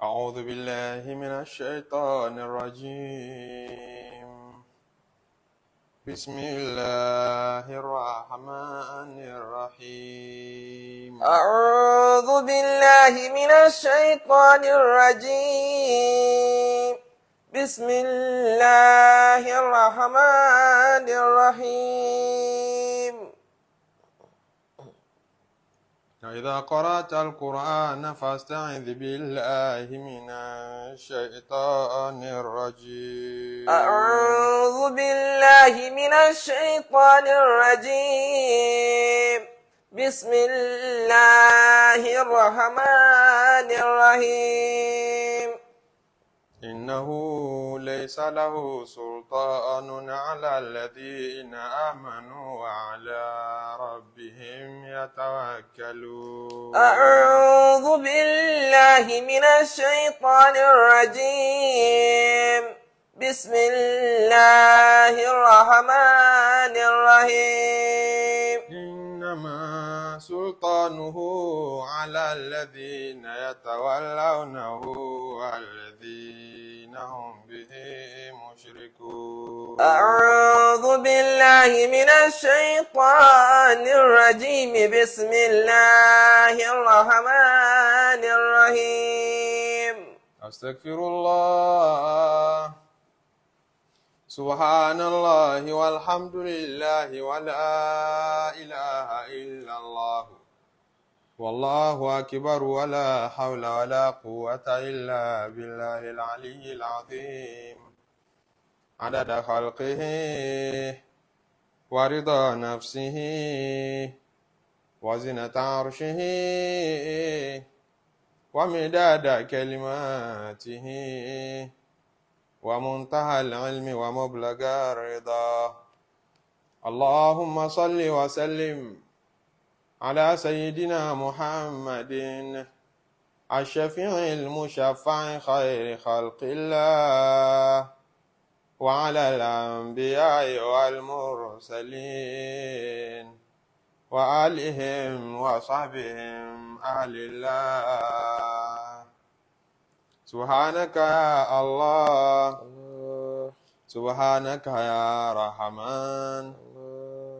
أعوذ بالله من الشيطان الرجيم. بسم الله الرحمن الرحيم. أعوذ بالله من الشيطان الرجيم. بسم الله الرحمن الرحيم. إذا قرأت القرآن فاستعذ بالله من الشيطان الرجيم. أعوذ بالله من الشيطان الرجيم. بسم الله الرحمن الرحيم. إنه ليس له سلطان على الذين آمنوا وعلى ربهم يتوكلون. أعوذ بالله من الشيطان الرجيم. بسم الله الرحمن الرحيم. إنما سلطانه على الذين يتولونه والذين هم به مشركون. أعوذ بالله من الشيطان الرجيم. بسم الله الرحمن الرحيم. أستغفر الله. سبحان الله والحمد لله ولا إله إلا الله والله أكبر ولا حول ولا قوة إلا بالله العلي العظيم. عدد خلقه ورضا نفسه وزنة عرشه ومداد كلماته ومنتهى العلم ومبلغ الرضا. اللهم صل وسلم على سيدنا محمد الشفيع المشفع خير خلق الله وعلى الأنبياء والمرسلين وآلهم وصحبهم أهل الله. سبحانك يا الله، سبحانك يا رحمن،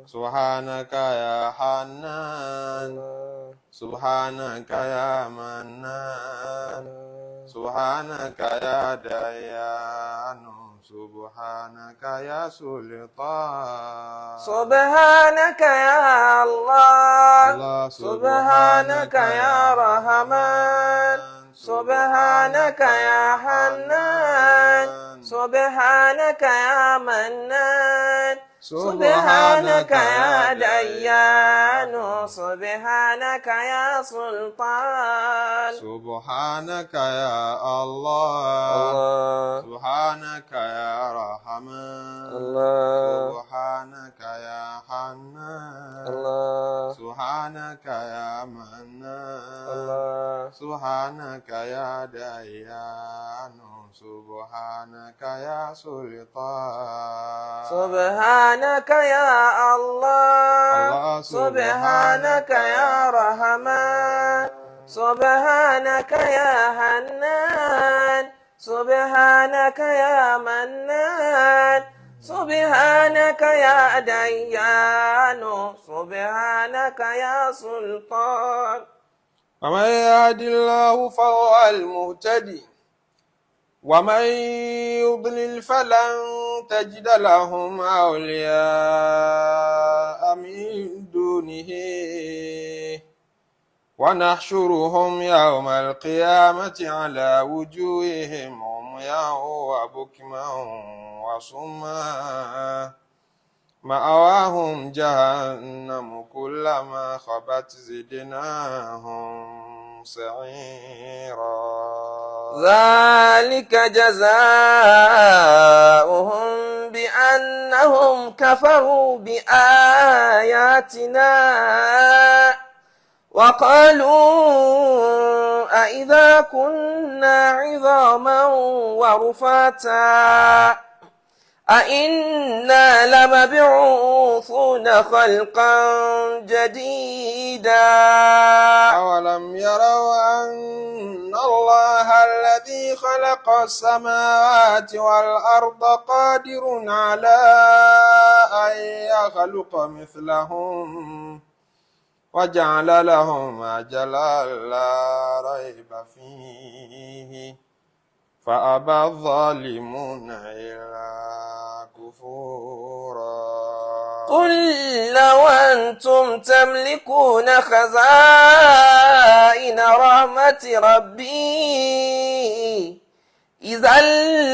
سبحانك يا حنان، سبحانك يا منان، سبحانك يا ديان، سبحانك يا سلطان. سبحانك يا الله، الله، سبحانك يا رحمن، سبحانك يا حنان، سبحانك يا منان، سبحانك يا ديان، سبحانك يا سلطان. سبحانك يا الله، الله، سبحانك يا رحمن، الله، سبحانك يا حنان، الله، سبحانك يا منان، الله، سبحانك يا ديان، سبحانك يا سلطان. سبحانك يا الله، الله، سبحانك يا رحمن، سبحانك يا حنان، سبحانك يا منان، سبحانك يا ديان، سبحانك يا سلطان. ومن يهد الله فهو المهتدي ومن يضلل فلن تجد لهم أولياء من دونه ونحشرهم يوم القيامة على وجوههم عميا وبكما وصما مأواهم جهنم كلما خبت زدناهم سعيرا. ذلك جزاؤهم بأنهم كفروا بآياتنا وقالوا أإذا كنا عظاما ورفاتا أإنا لمبعوثون خلقا جديدا. أولم يروا أن الله الذي الذي خلق السماوات والأرض قادر على أن يخلق مثلهم وجعل لهم أجلا لا ريب فيه فأبى الظالمون إلا كفورا. قل لو أنتم تملكون خزائن رحمة ربي إذا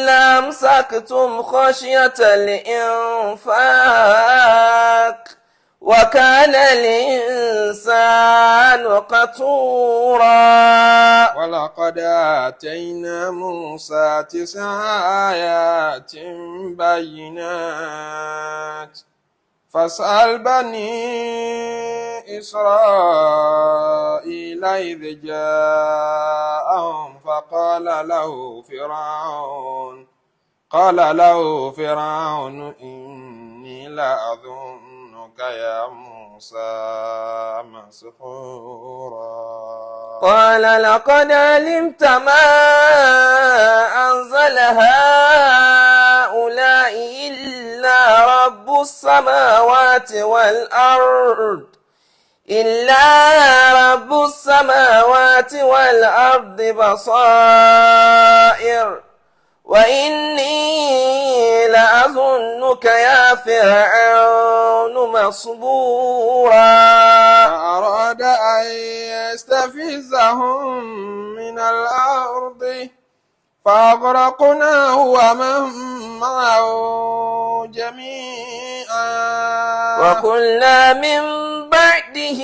لأمسكتم خشية الإنفاق وكان الإنسان قتورا. ولقد آتينا موسى 9 آيات بينات فاسأل بني إسرائيل إذ جاءهم فقال له فرعون إني لأظنك يا موسى مسحورا. قال لقد علمت ما أنزل هؤلاء إلا رب السماوات والأرض بصائر وإني لأظنك يا فرعون مصبورا. فأراد أن يستفزهم من الأرض فأغرقناه ومن معه جميعا. وقلنا من بعده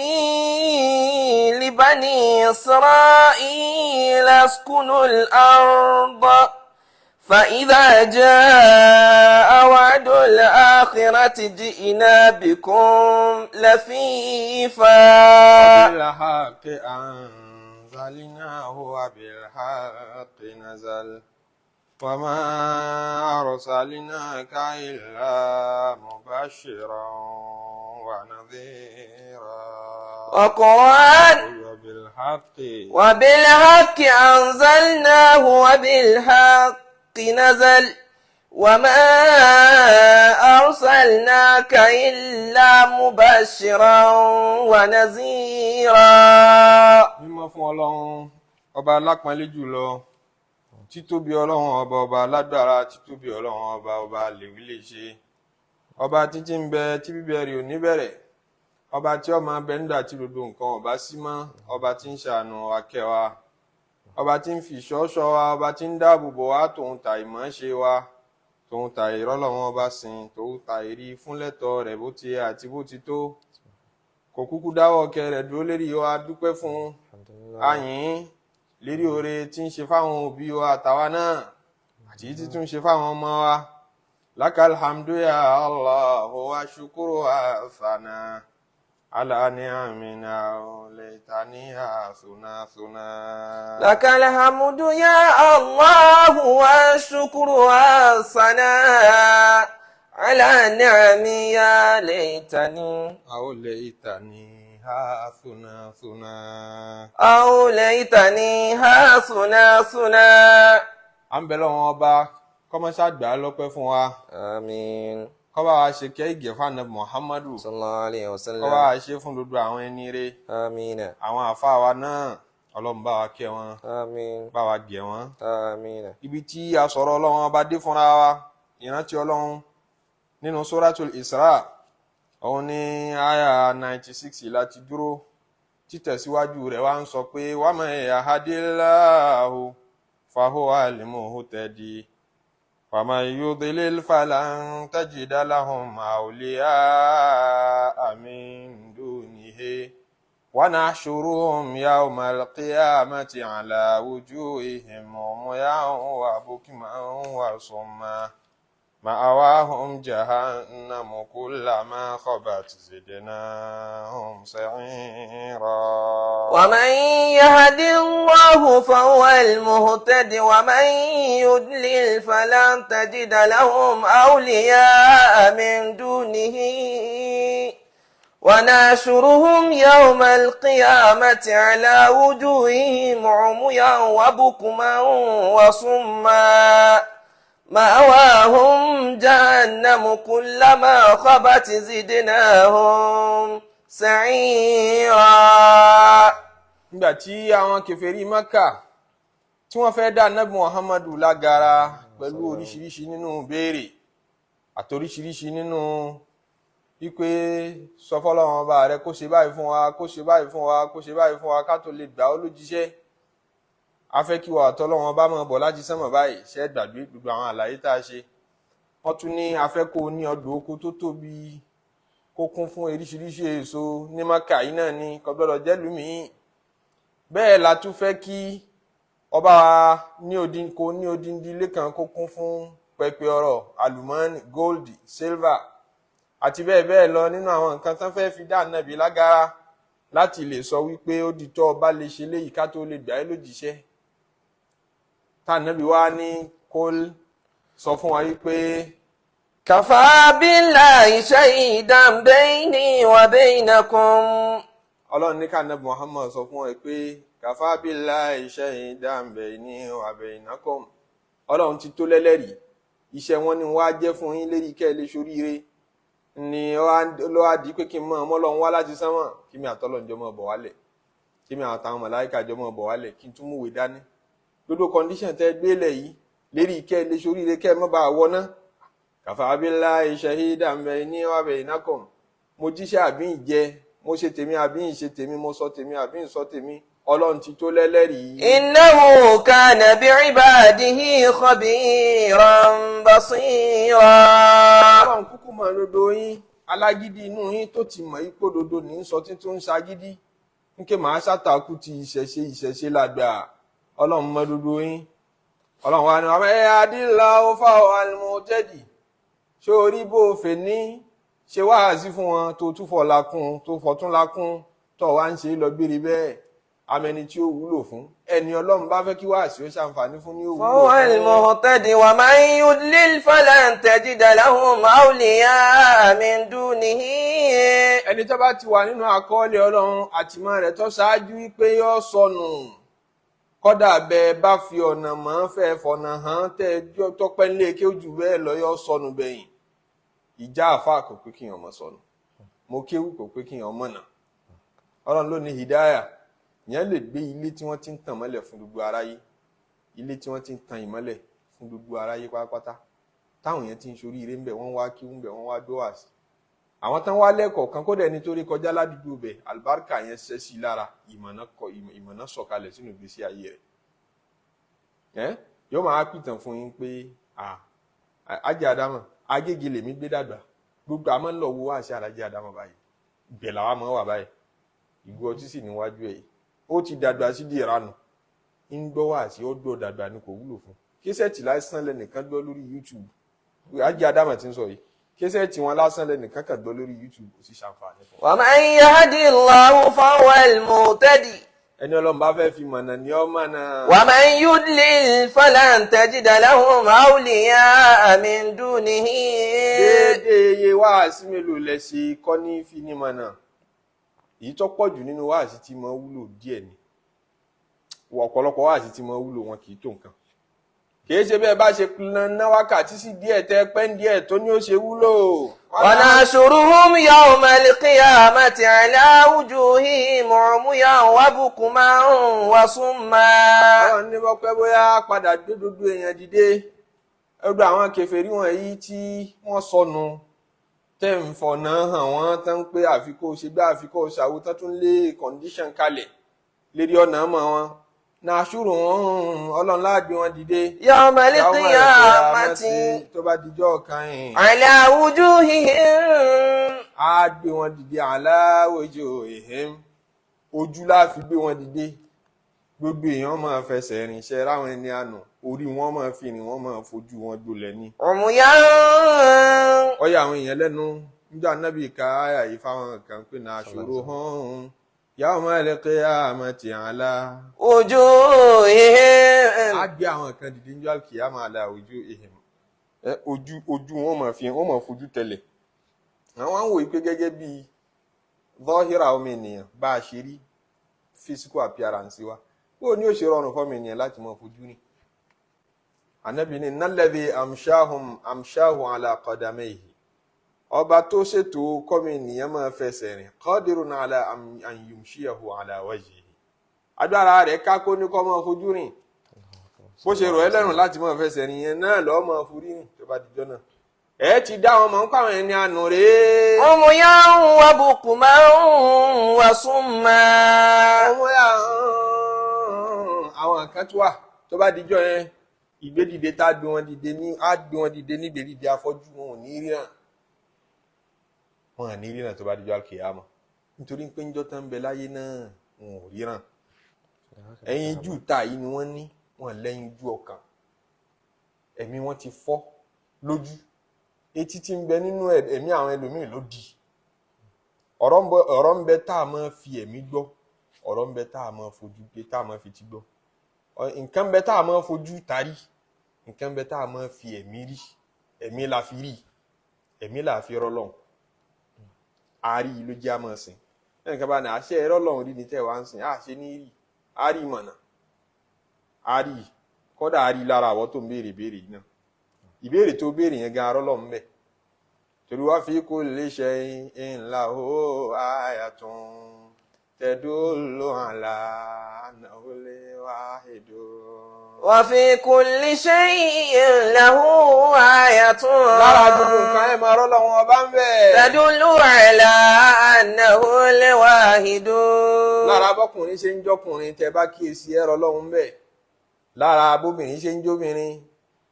لبني إسرائيل اسكنوا الأرض فإذا جاء وعد الآخرة جئنا بكم لفيفا. وبالحق أنزلناه وبالحق نزل وما أرسلناك إلا مبشرا ونذيرا. وقرآن وبالحق أنزلناه وبالحق نزل وما أرسلناك إلا مبشرا ونذيرا. Mímọ́ fún Ọlọ́run ọba alápọ̀nlé jùlọ, títóbi Ọlọ́run ọba ọba alágbára, títóbi Ọlọ́run ọba ọba lèwí lè ṣe, ọba títí ń bẹ tí bíbẹ rẹ̀ ò ní bẹ̀rẹ̀, ọba tí ó máa bẹ nígbà tí gbogbo nǹkan ọba sí mọ́, ọba tí ń ṣàánú akẹwa, ọba tí ń fi ìṣọ́ ṣọ́ wa, ọba tí ń dáàbò bò wá tòun tà ìmọ̀ ṣe wa, tòun tà ìrọ́lọ́wọ́n ọba sìn, tòun tà ìrí fúnlẹ̀tọ̀ rẹ̀ bó ti yẹ àti bó ti tó, kò kúkú dáwọ́ ọkẹ rẹ̀ dúró lérí wa, dúpẹ́ fún àyìn lérí oore tí ń ṣe fáwọn òbí wa àtàwa náà àti tí tún ṣe fáwọn ọmọ wa. Lakal hamdu ya Allah wa shukuru asana ala ni'amina laitaniha suna suna. Lakal hamdu ya Allah wa shukuru asana ala ni'ami ya laitani aw laitaniha suna suna. Aw laitaniha suna suna. À ń bẹ lọ́wọ́n ọba kọ́mọ́ṣá gbà á lọ́pẹ́ fún wa. Àmín. Kó bá wa ṣe kẹ́ ìgẹ̀ fún Ànábì Muhammadu sallallahu alayhi wa sallam. Kó bá wa ṣe fún gbogbo àwọn ẹni rere. Àmín. Àwọn àfáà wa náà Ọlọ́run bá wa kẹ́ wọn. Àmín. Bá wa gẹ̀ wọ́n. Àmín. Ibi tí a sọ̀rọ̀ Ọlọ́run ọba dé fúnra wa, ìrántí Ọlọ́run nínú Suratul Isra, òun ní àyà 96 láti dúró. Títẹ̀síwájú rẹ̀ wá ń sọ pé wa man yahdillahu fahuwa al-muhtadi wa man yudlil falan tajida lahum awliya'a min dunihi wa nahshuruhum yawmal qiyamati ala wujuhihim umyan wa bukman wa summa ma'awahum jahannamu kullama khabat zidnahum sa'ira. ومن يهد الله فهو المهتد ومن يضلل فلن تجد لهم أولياء من دونه ونحشرهم يوم القيامة على وجوههم عميا وبكما وصما مأواهم جهنم كلما خبت زدناهم سعيرا. Nígbà tí àwọn kèfèrí Mẹ́kà tí wọ́n fẹ́ dá Nábì Muhammadu lágara pẹ̀lú oríṣiríṣi nínú béèrè àtoríṣiríṣi nínú wípé sọ fọ́lọ́run ọba rẹ kó ṣe báyìí fún wa, kó ṣe báyìí fún wa, kó ṣe báyìí fún wa ká tó lè gbà ó lójíṣẹ́, a fẹ́ kí wa àtọ́lọ́run ọba máa bọ̀ láti sánmọ̀ báyìí. Ṣe é gbàgbé gbogbo àwọn àlàyé tá a ṣe? Wọ́n tún ní a fẹ́ kó o ní ọdún oko tó tóbi, kó kún fún oríṣiríṣi èso ní Maka yìí náà ni, kò gbọ́dọ̀ jẹ́lú míì. Bẹ́ẹ̀ la tún fẹ́ kí ọba wa ní odin kó ní odindi ilé kan kó kún fún pẹpẹ ọrọ̀, àlùmọ́ọ́nì, gold, silver àti bẹ́ẹ̀ bẹ́ẹ̀ lọ nínú àwọn nǹkan tán fẹ́ẹ́ fi dá Ànábì lágara láti lè sọ wípé ó di tọ́ ọba lè ṣe léyìí ká tó lè gbà é lójíṣẹ́. Tá Ànábì wá ní kó sọ fún wa wípé كفى بالله شهيدا بيني وبينكم. Ọlọ́run ní ká Ànábì Muhammad sọ fún ẹ pé كفى بالله شهيدا بيني وبينكم, Ọlọ́run ti tó lẹ́lẹ́rìí. Iṣẹ́ wọn ni wọ́n á jẹ́ fún yín lérí kẹ́ ẹ lè ṣoríire ni ló wá di pé kí n mọ ọmọ Ọlọ́run wá láti sánmọ̀, kí mi àtọ́lọ́run jọ mọ́ bọ̀ wálẹ̀, kí mi àtàwọn màláíkà jọ mọ́ bọ̀ wálẹ̀, kí n tún múwèé dání. Gbogbo condition tẹ́ gbélé yìí lérí kẹ́ ẹ lè ṣoríire, kẹ́ ẹ má bàa wọná. كفى بالله شهيدا بيني وبينكم. Mo jíṣẹ́ àbí ìjẹ, mo ṣe tèmi àbí ìṣe tèmi, mo sọ tèmi àbí ìsọ tèmi, Ọlọ́run ti tó lẹ́lẹ́rìí. إنه كان بعباده خبيرا بصيرا. Ọlọ́run kúkú mọ̀ dodo yín, alágídí inú yín tó ti mọ̀ ipò dodo ní sọ tí tó ń ṣagídí nke màá ṣàtàkù ti ìṣẹ̀ṣe, ìṣẹ̀ṣe làgbà. Ọlọ́run mọ̀ dodo yín. Ọlọ́run wa ni wàá ẹ adílà ó fáwọn alimọ̀tẹ́dì ṣé orí bó o fè ní ṣe wáhásí fún wọn tó tún fọ̀ lakún tó fọ̀tún lakún tó wá ń ṣe é lọ gbére bẹ́ẹ̀, amẹni tí ó wúlò fún ẹni Ọlọ́run bá fẹ́ kí wáhásí ó ṣàǹfààní fún ní ó wúlò فهو fún. المهتد ومن يضلل فلن تجد لهم أولياء من دونه. Ẹni tó bá ti wà nínú àkọọ́lẹ̀ Ọlọ́run àtìmọ́ rẹ̀ tó ṣáájú wípé yóò sọnù, kọ́dà bẹ́ẹ̀ bá fi ọ̀nà mọ́ fẹ́ fọ̀nà hàn tẹ́ tọ́pẹ́ nílé kí ó jù bẹ́ẹ̀ lọ, yóò sọnù bẹ̀yìn. Ìjà àfa kò pé kíyàn mọ̀ sọnù, mo kéwù kò pé kíyàn mọ̀nà. Ọlọ́run ló ní hidaya. Ìyẹn lè gbé ilé tí wọ́n ti ń tàn mọ́lẹ̀ fún gbogbo aráyé, ilé tí wọ́n ti ń tan ìmọ́lẹ̀ fún gbogbo aráyé pátápátá, táwọn èèyàn ti ń ṣoríire ńbẹ̀, wọ́n wá kí ńbẹ̀, wọ́n wá dó wá sí àwọn tán wá lẹ́kọ̀ọ́ kan. Kódà ẹni tó rí kọjá ládùúgbò bẹ̀, àlùbáríkà yẹn ṣẹ́ sí i lára, ìmọ̀nà kọ ìmọ̀nà sọ̀kalẹ̀ sínú ìgbésí ayé rẹ̀. Ẹ́ yóò máa pìtàn fún yín pé ajé àdámọ̀ Agége lèmi gbé dàgbà, gbogbo àmọ́ ń lọ wo àṣẹ àlájẹ àdámọ̀ báyìí, ibẹ̀ làwa máa wà báyìí, ìgò ọtí sì níwájú ẹ̀ yìí. Ó ti dàgbà sí di ìranù, ń gbọ́ wá sí ó gbọ́ dàgbà ni kò wúlò fún. Késẹ̀tì lásán lẹ́nìkan gbọ́ lórí YouTube, ajé àdámọ̀ ti ń sọ yìí, késẹ̀tì wọn lásán lẹ́nìkan kàn gbọ́ lórí YouTube, kò sì ṣàǹfààní fún. ومن يهد الله فهو المهتدي. Ẹni Ọlọ́run bá fẹ́ fi mọ̀nà ni ọ́ mọ̀nà. ومن يضلل فلن تجد لهم أولياء من دونه. Déédéé iye wáàsí mélòó lẹ ṣe kọ́ ní finimọ̀nà. Èyí tó pọ̀ jù nínú wáàsí tí mo wúlò díẹ̀ ni. Ọ̀pọ̀lọpọ̀ wáàsí tí mo wúlò wọn kì í tó nǹkan. Kì í ṣe bẹ́ẹ̀ bá ṣe ná wákàtí sí díẹ̀ tẹ́ pẹ́ ń díẹ̀ tó ní ó ṣe wúlò. ونحشرهم يوم القيامة على وجوههم عميا وبكما وصما. Ọlọ́run ní bọ́pẹ́ bóyá padà gbé gbogbo èèyàn dìde, gbogbo àwọn kèfèrí wọ̀nyí tí wọ́n sọnù tẹ́ ń fọ̀nà hàn wọ́n tán pé àfikún ṣe gbá àfikún ṣàwo, tán tún lé condition kalẹ̀ lérí ọ̀nà mọ́ wọn nàṣúrù wọn. Ọlọ́run láàgbé wọn dìde يوم القيامة tó bá dijọ́ kan yìí على وجوههم. Á gbé wọn dìde aláwòjò ìhẹ́m, ojú láfi gbé wọn dìde. Gbogbo èèyàn máa fẹsẹ̀ rìn ṣe ráwọn ẹni àná, orí wọn máa fi rìn, wọn máa fojú wọn gbolẹ̀ ni. عميا. Ọyọ àwọn èèyàn lẹ́nu níjọ́ anábì ká àyà yìí fáwọn kan pé náà ṣòro hàn yawma al-qiyamati ala وجوههم. Á gbé àwọn kan dìde níjọ́ al-qiyama ala wujuhihim. Ẹ ojú ojú wọn máa fi wọn máa fojú tẹlẹ̀. Àwọn àwọn wòye pé gẹ́gẹ́ bíi Zọ́hírà ọmọ ènìyàn bá a ṣe rí, physical appearance wa, bó o ní ó ṣe rọrùn fọmọ ènìyàn láti máa fojú rìn? Ànábì ní nalladhi amshahum amshahu ala qadamayhi, ọba tó ṣètò kọ́mọ ènìyàn máa fẹsẹ̀ rìn, qadirun ala an yumshiyahu ala wajhihi, agbára rẹ̀ ká kó ní kó máa fojú rìn. Bó ṣe rọ̀ ẹ́ lẹ́rùn láti máa fẹsẹ̀ rìn yẹn náà lọ́ọ́ máa forí rìn tó bá dijọ́ náà. Ẹ ti dá wọn mọ̀ ń pàwọn ẹni àánú rèé. عميا وبكما وصما. Ọmọ yà, àwọn kan tó wà tó bá dijọ́ yẹn, ìgbédìde tá a gbé wọn dìde ní, á gbé wọn dìde ní ìgbédìde afọ́jú. Wọn ò ní ríran, wọn à ní ríran tó bá dijọ́ àlùkìyámà, nítorí pé ńjọ́ tán ń bẹ láyé náà, wọn ò ríran. Ẹyin jù ta yìí ni wọ́n ní, wọn lẹ́yìn ju ọkàn, ẹ̀mí wọn ti fọ́ lójú. Etí tí ń bẹ nínú ẹ̀mí àwọn ẹlòmíì ló di. Ọ̀rọ̀ ń bẹ tá a máa fi ẹ̀mí gbọ́, ọ̀rọ̀ ń bẹ tá a máa fojú gbé, tá a máa fi ti gbọ́. Nǹkan ń bẹ tá a máa fojú tarí, nǹkan ń bẹ tá a máa fi ẹ̀mí rí. Ẹ̀mí la fi rí, ẹ̀mí la fi rọ́lọ́hun, àárí ló jẹ́ àmọ́ sìn. Ẹnìkan bá ní àṣẹ ẹ̀rọ lọ́hùn rí ní tẹ́ wá ń sìn, àṣẹ ní rí, àárí mọ̀nà, àárí kọ́dà, àárí lára àwọ̀ tó ń béèrè béèrè yìí náà. Ìbéèrè tó béèrè yẹn gan, arọ́ lọ́hùn bẹ́ẹ̀, torí wá fi kulli shay'in lahu ayatun tadullu ala annahul wahidu. وفي كل شيء له آية Lára gbogbo nǹkan, ẹ̀ máa rọ́ lọ́wọ́ ọba ń bẹ̀. تدل على أنه الواحد. Lára bọ́kùnrin ṣe ń jọkùnrin, tẹ bá kíyèsí, ẹ rọ́ lọ́hùn bẹ́ẹ̀. Lára bóbìnrin ṣe ń jóbìnrin,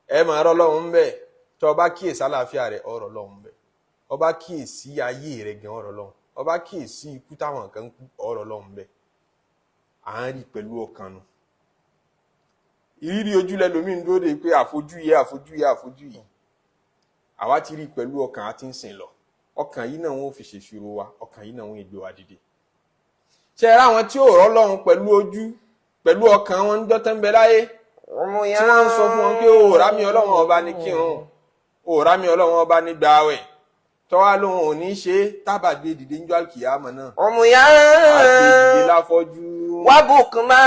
ẹ máa rọ́ lọ́hùn bẹ́ẹ̀. Tọ́ ọ bá kíyèsí àlàáfíà rẹ̀, ọ̀rọ̀ lọ́hùn bẹ́ẹ̀. Ọ bá kíyèsí ayé rẹ̀ gan, ọ̀rọ̀ lọ́hùn. Ọ bá kíyèsí ikú táwọn kan ń kú, ọ̀rọ̀ lọ́hùn bẹ́ẹ̀. À ń rí pẹ̀lú ọkàn nu. Ìrírí ojú lẹlòmíín dúró de pé àfojúyẹ, àfojúyẹ, àfojúyẹ. Àwa ti rí pẹ̀lú ọkàn, àti ń sìn lọ. Ọkàn yìí náà wọn ò fi ṣèṣirò wa, ọkàn yìí náà wọn ò gbé wa dìde. Ṣe é ráwọn tí ò rọ́ lọ́hùn pẹ̀lú ojú, pẹ̀lú ọkàn wọn ń dọ́tẹ́ ń bẹ láyé, tí wọ́n ń sọ fún wọn pé o rà mí Ọlọ́run ọba ní kírun, o rà mí Ọlọ́run ọba ní gbààwẹ̀, tọ́wá lóhun ò ní ṣe é, tábà gbé dìde ń jọ́ àlùkìyámọ̀ náà, عميا á gbé dìde láfọ́jú, وبكما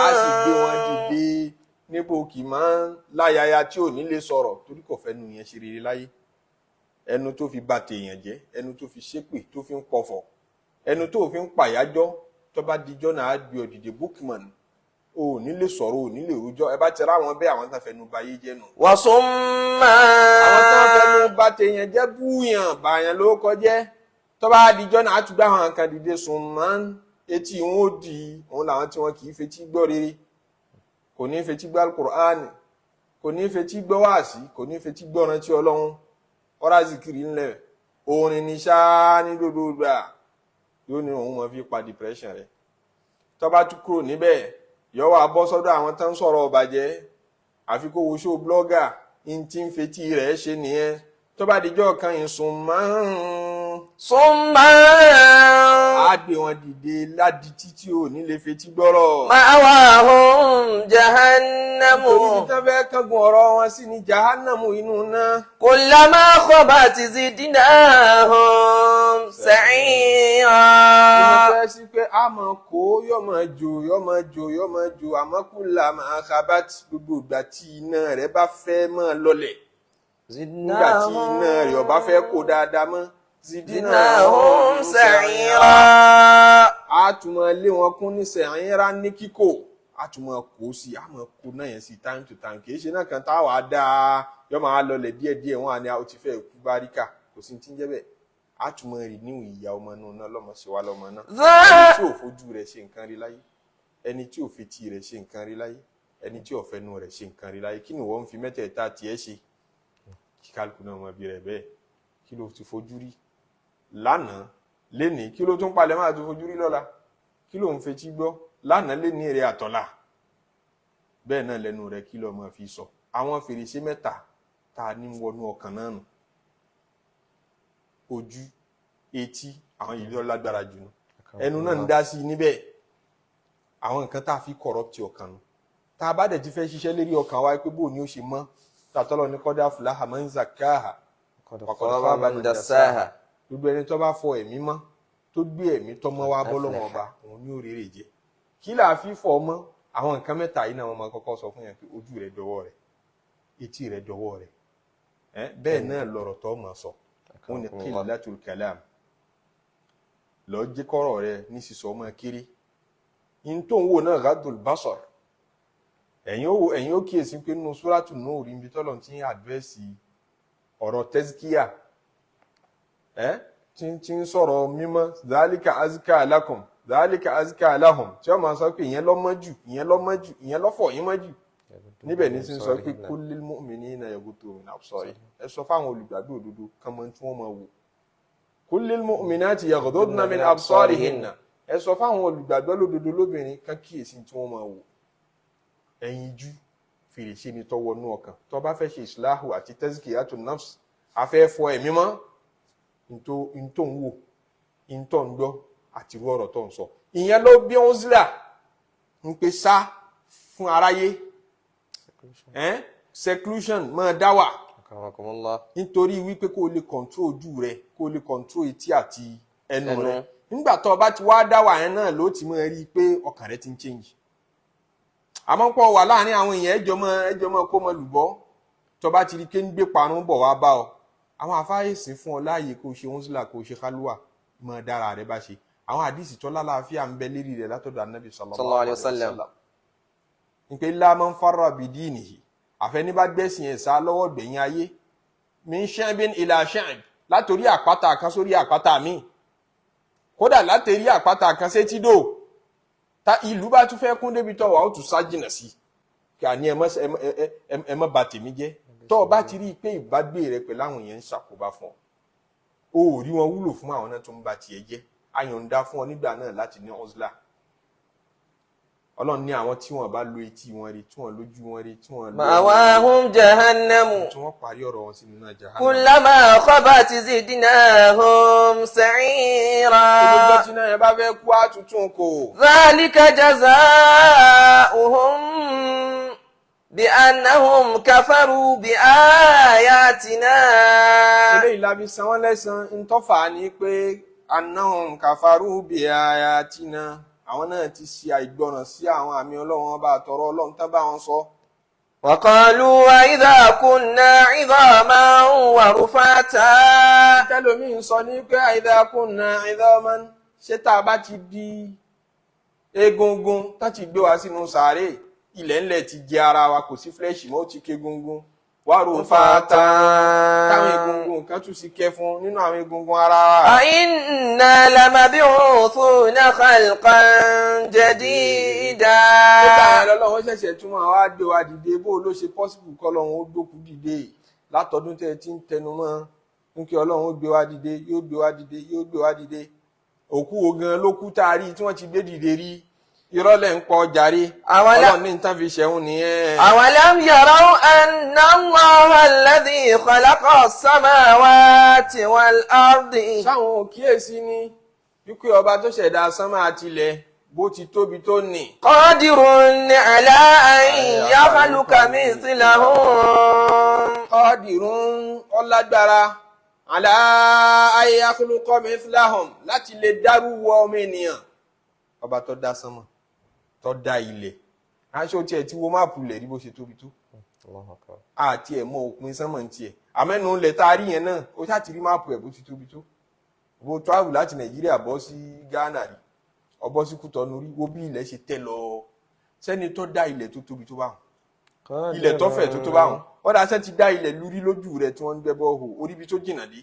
á sì gbé wọn dìde níbo kì máa ń láyàyà tí ò ní lè sọ̀rọ̀, torí kò fẹ́ nu yẹn ṣe rere láyé. Ẹnu tó fi bà tèèyàn jẹ́, ẹnu tó fi ṣépè, tó fi ń pọ̀fọ̀, ẹnu tó fi ń pàyájọ́, tó bá dijọ́ náà, á gbé ọ dìde bookman, o ò ní lè sọ̀rọ̀, o ò ní lè rojọ́. Ẹ bá ti rá wọn bẹ́ẹ̀, àwọn tán fẹnu ba ayé jẹ́ nù. وصما Àwọn tán fẹnu bà tèèyàn jẹ́, búyàn bàyàn ló kọjẹ́, tó bá dijọ́ náà, á tún gbé àwọn kan dìde sùn mọ́, etí wọn ó di òun làwọn tí wọn kì í fetí gbọ́ rere. Kò ní fetí gbọ́ alukur'an, kò ní fetí gbọ́ wáàsí, kò ní fetí gbọ́ rántí Ọlọ́run, ọ̀rá zikiri ńlẹ̀, orin ní sáá ní gbogbo gbà, yóò ní òun máa fi pa depression rẹ̀. Tó bá tún kúrò níbẹ̀, yóò wá bọ́ sọ́dọ̀ àwọn tó ń sọ̀rọ̀ ọ̀bàjẹ́, àfi kó wo show blogger ń tí ń fetí rẹ̀ ṣe nìyẹn. Tó bá dijọ́ kan, ìsùn máa ń صما á gbé wọn dìde ládi títí ò ní lè fetí gbọ́rọ̀. مأواهم جهنم Torí ibi tán fẹ́ kángun ọ̀rọ̀ wọn sí ní jahannamu, inú náà. كلما خبت زدناهم سعيرا. Ìmọ̀ fẹ́ sí pé a máa kó, yóò máa jò, yóò máa jò, yóò máa jò, àmọ́ كلما خبت, gbogbo ìgbà tí iná rẹ̀ bá fẹ́ máa lọlẹ̀, nígbà tí iná rẹ̀ ò bá fẹ́ kó dáadáa mọ́, زدناهم سعيرا. A tún máa lé wọn kún ní سعيرا, ní kíkò. A tún máa kó sí i, a máa kó náà yẹn sí time to time. Kì í ṣe náà kan tá a wàá dáa, yóò máa lọlẹ̀ díẹ̀díẹ̀, wọn à ní a ó ti fẹ́ kú báríkà. Kò sí ti ń jẹ́ bẹ́ẹ̀. A tún máa rí níwò ìyá ọmọ náà lọ́mọ sí wa lọ́mọ náà. Ẹni tí ò fojú rẹ̀ ṣe nǹkan rí láyé, ẹni tí ò fetí rẹ̀ ṣe nǹkan rí láyé, ẹni tí ò fẹnu rẹ̀ ṣe nǹkan rí láyé, kí ni wọ́n ń fi mẹ́tẹ̀ẹ̀ta tiẹ̀ ṣe? Kí kálukú náà mọ bí rẹ̀ bẹ́ẹ̀. Kí ló ti fojú rí lánàá, lénìí? Kí ló tún palẹ̀ máa tún fojú rí lọ́la? Kí ló ń fetí gbọ́ lánàá, lénìí rẹ̀, àtọ̀la bẹ́ẹ̀ náà? Lẹ́nu rẹ̀, kí ló máa fi sọ? Àwọn fèrèsé mẹ́ta tá a ní wọnú ọkàn náà nù: ojú, etí, àwọn yìí ló lágbára jù nù. Ẹnu náà ń dá sí i níbẹ̀. Àwọn nǹkan tá a fi corrupt ọkàn nù. Tá a bá dẹ̀ ti fẹ́ ṣiṣẹ́ lérí ọkàn wa pé bóò ni ó ṣe mọ́, tàtọ́lọ́ ní قد أفلح من زكاها وقد خاب من دساها. Gbogbo ẹni tó bá fọ ẹ̀mí mọ́, Tó gbé ẹ̀mí tọmọ wá bọ́ lọ́wọ́ ọba, òun ní òrèrè jẹ. Kí là á fi fọ ọmọ? Àwọn nǹkan mẹ́ta yìí náà wọ́n máa kọ́kọ́ sọ fún yẹn pé ojú rẹ̀ dọwọ́ rẹ̀, etí rẹ̀ dọwọ́ rẹ̀. Bẹ́ẹ̀ náà lọ̀rọ̀ tó máa sọ. Wọ́n ní qillatul kalam, lọ jẹ́ kọ́rọ̀ rẹ̀ ní sísọ ọmọ kéré. In tó ń wò náà, ghadul basar. Ẹ̀yin ó wo, ẹ̀yin ó kíyèsí pé nínú Suratu Nur, ibi tọ́lọ̀ ti ń address ọ̀rọ̀ tazkiya, ẹ́ tí ń sọ̀rọ̀ mímọ́, dhalika azka lakum, dhalika azka lahum, tí wọ́n máa sọ pé ìyẹn lọ́mọ́ jù, ìyẹn lọ́mọ́ jù, ìyẹn lọ́fọ̀ yín mọ́ jù. Níbẹ̀ ní sí ń sọ pé kullil mu'minina yaghuddu min absarihim. Ẹ sọ fáwọn olùgbàgbọ́ òdodo kán mọ tí wọ́n máa wò. Kullil mu'minati yaghdudna min absarihinna. Ẹ sọ fáwọn olùgbàgbọ́ lódodo lóbìnrin kán kíyèsí tí wọ́n máa wò. Ẹ̀yin jú fèrèsé ni tọwọ́ nú ọkàn. Tó bá fẹ́ ṣe islahu àti tazkiyatun nafs, afẹ́ fọ ẹ̀mí mọ́, ntó ń wò, ntó ń gbọ́ àti irú ọ̀rọ̀ tó ń sọ, ìyẹn ló bí ọ́nzílà ń pe sá fún aráyé, seclusion, máa dá wà. Akramakumullah. Nítorí wípé kó o lè control ojú rẹ, kó o lè control etí àti ẹnu Ẹnu. rẹ. Nígbà tó o bá ti wá dá wà yẹn náà ló ti máa rí i pé ọkàn rẹ ti ń change. Àmọ́ pọ̀ wà láàrin àwọn èèyàn, ẹjọ́ mọ́ kó mọ lùbọ́. Tó o bá ti rí i pé ń gbé parun bọ̀ wá bá ọ, àwọn afáyèsí fún ọ láàyè kó o ṣe uzla, kó o ṣe kálúwà, mọ dára rẹ bá ṣe. Àwọn àdìsí tó lálàáfíà ń bẹ lérí rẹ látọ̀dọ̀ Anabi sallallahu alayhi wa sallam. Nípa illa man farra bidinihi, àfẹní bá gbẹ̀sìn ẹ̀ sá lọ́wọ́ gbẹ̀yìn ayé, min sha'bin ila sha'b, látòrí àpáta kan sórí àpáta míì, kódà látòrí àpáta kan sétídò. Ta ìlú bá tún fẹ́ kún débi tó wà, ó tún sá jìnnà sí kí àní ẹ má bà tèmi jẹ́. Tó o bá ti rí i pé ìbágbé rẹ pẹ̀lú àwọn èèyàn ń ṣàkóbá fún ọ, o ò rí wọn wúlò fún àwọn náà tó ń ba tiẹ̀ jẹ́, ayọ̀ǹda fún ọ nígbà náà láti ní uzla. Ọlọ́run ní àwọn tí wọ́n bá lo etí wọn rí, tí wọ́n lójú wọn rí, tí wọ́n lo مأواهم جهنم tí wọ́n parí ọ̀rọ̀ wọn sínú náà jahannam. كلما خبت زدناهم سعيرا. Gbogbo tí náà yẹn bá fẹ́ kú, àtúntún kò. ذلك جزاؤهم بأنهم كفروا بآياتنا. Eléyìí la fi san wọ́n lẹ́san. Ntọ́fà ni pé annahum kafaru bi ayatina, àwọn náà ti ṣe àìgbọràn sí àwọn àmì Ọlọ́run ọba àtọ̀rọ̀ Ọlọ́run tán bá wọn sọ. وقالوا أإذا كنا عظاما ورفاتا. Tẹ́lómi ń sọ ní pé aidha kunna idhaman, ṣé tá a bá ti di egungun, tá ti gbé wa sínú sàárè, ilẹ̀ ńlẹ̀ ti jẹ ara wa, kò sí flesh mọ́, ó ti ké egungun wà rò fata, táwọn egungun kan tún sì kẹ́ fún nínú àwọn egungun ara wa. أإنا لمبعوثون خلقا جديدا. Nígbà yẹn lọ́lọ́run ṣẹ̀ṣẹ̀ tún máa wá gbé wa dìde? Bó ló ṣe possible kọ́lọ́run ó gbókùú dìde látọdún tẹ́ ẹ ti ń tẹnu mọ́ ń kí Ọlọ́run ó gbé wa dìde, yóò gbé wa dìde, yóò gbé wa dìde? Òkú wo gan ló kú tá a rí tí wọ́n ti gbé dìde rí? Irọ́ lẹ̀ ń pọ̀ jàre. Ọlọ́run ní nǹkan fi ṣẹ̀hún nìyẹn. أولم يروا أن الله الذي خلق السماوات والأرض Sáwọn òkíyèsí ni wípé ọba tó ṣẹ̀dá sánmà àtilẹ̀, bó ti tóbi tó nì, قادر على أن يخلق مثلهم. Qadirun, ọlágbára, ala an yakhluqa mithlahum, láti lè dárú wọ ọmọ ènìyàn. Ọba tó dá sánmà, tó dá ilẹ̀, aṣọ tiẹ̀ tí wo map lẹ̀ rí bó ṣe tóbi tó, àti ẹ̀ mọ òpin sánmà ń tiẹ̀ àmẹ́nu ilẹ̀ tá a rí yẹn náà, ó ṣáà ti rí map ẹ̀ bó ti tóbi tó. Bó travel láti Nàìjíríà bọ́ sí Ghana rí, ọbọ̀ sí Kútọ́nù rí, wo bí ilẹ̀ ṣe tẹ́ lọ. Sẹ́ni tó dá ilẹ̀ tó tóbi tó báwọn, ilẹ̀ tó fẹ̀ tó tó báwọn, wọ́n dá sẹ́ ti dá ilẹ̀ lórí lójú rẹ̀ tí wọ́n ń gbẹ́ bọ́ọ̀hù orí ibi tó jìnnà dé,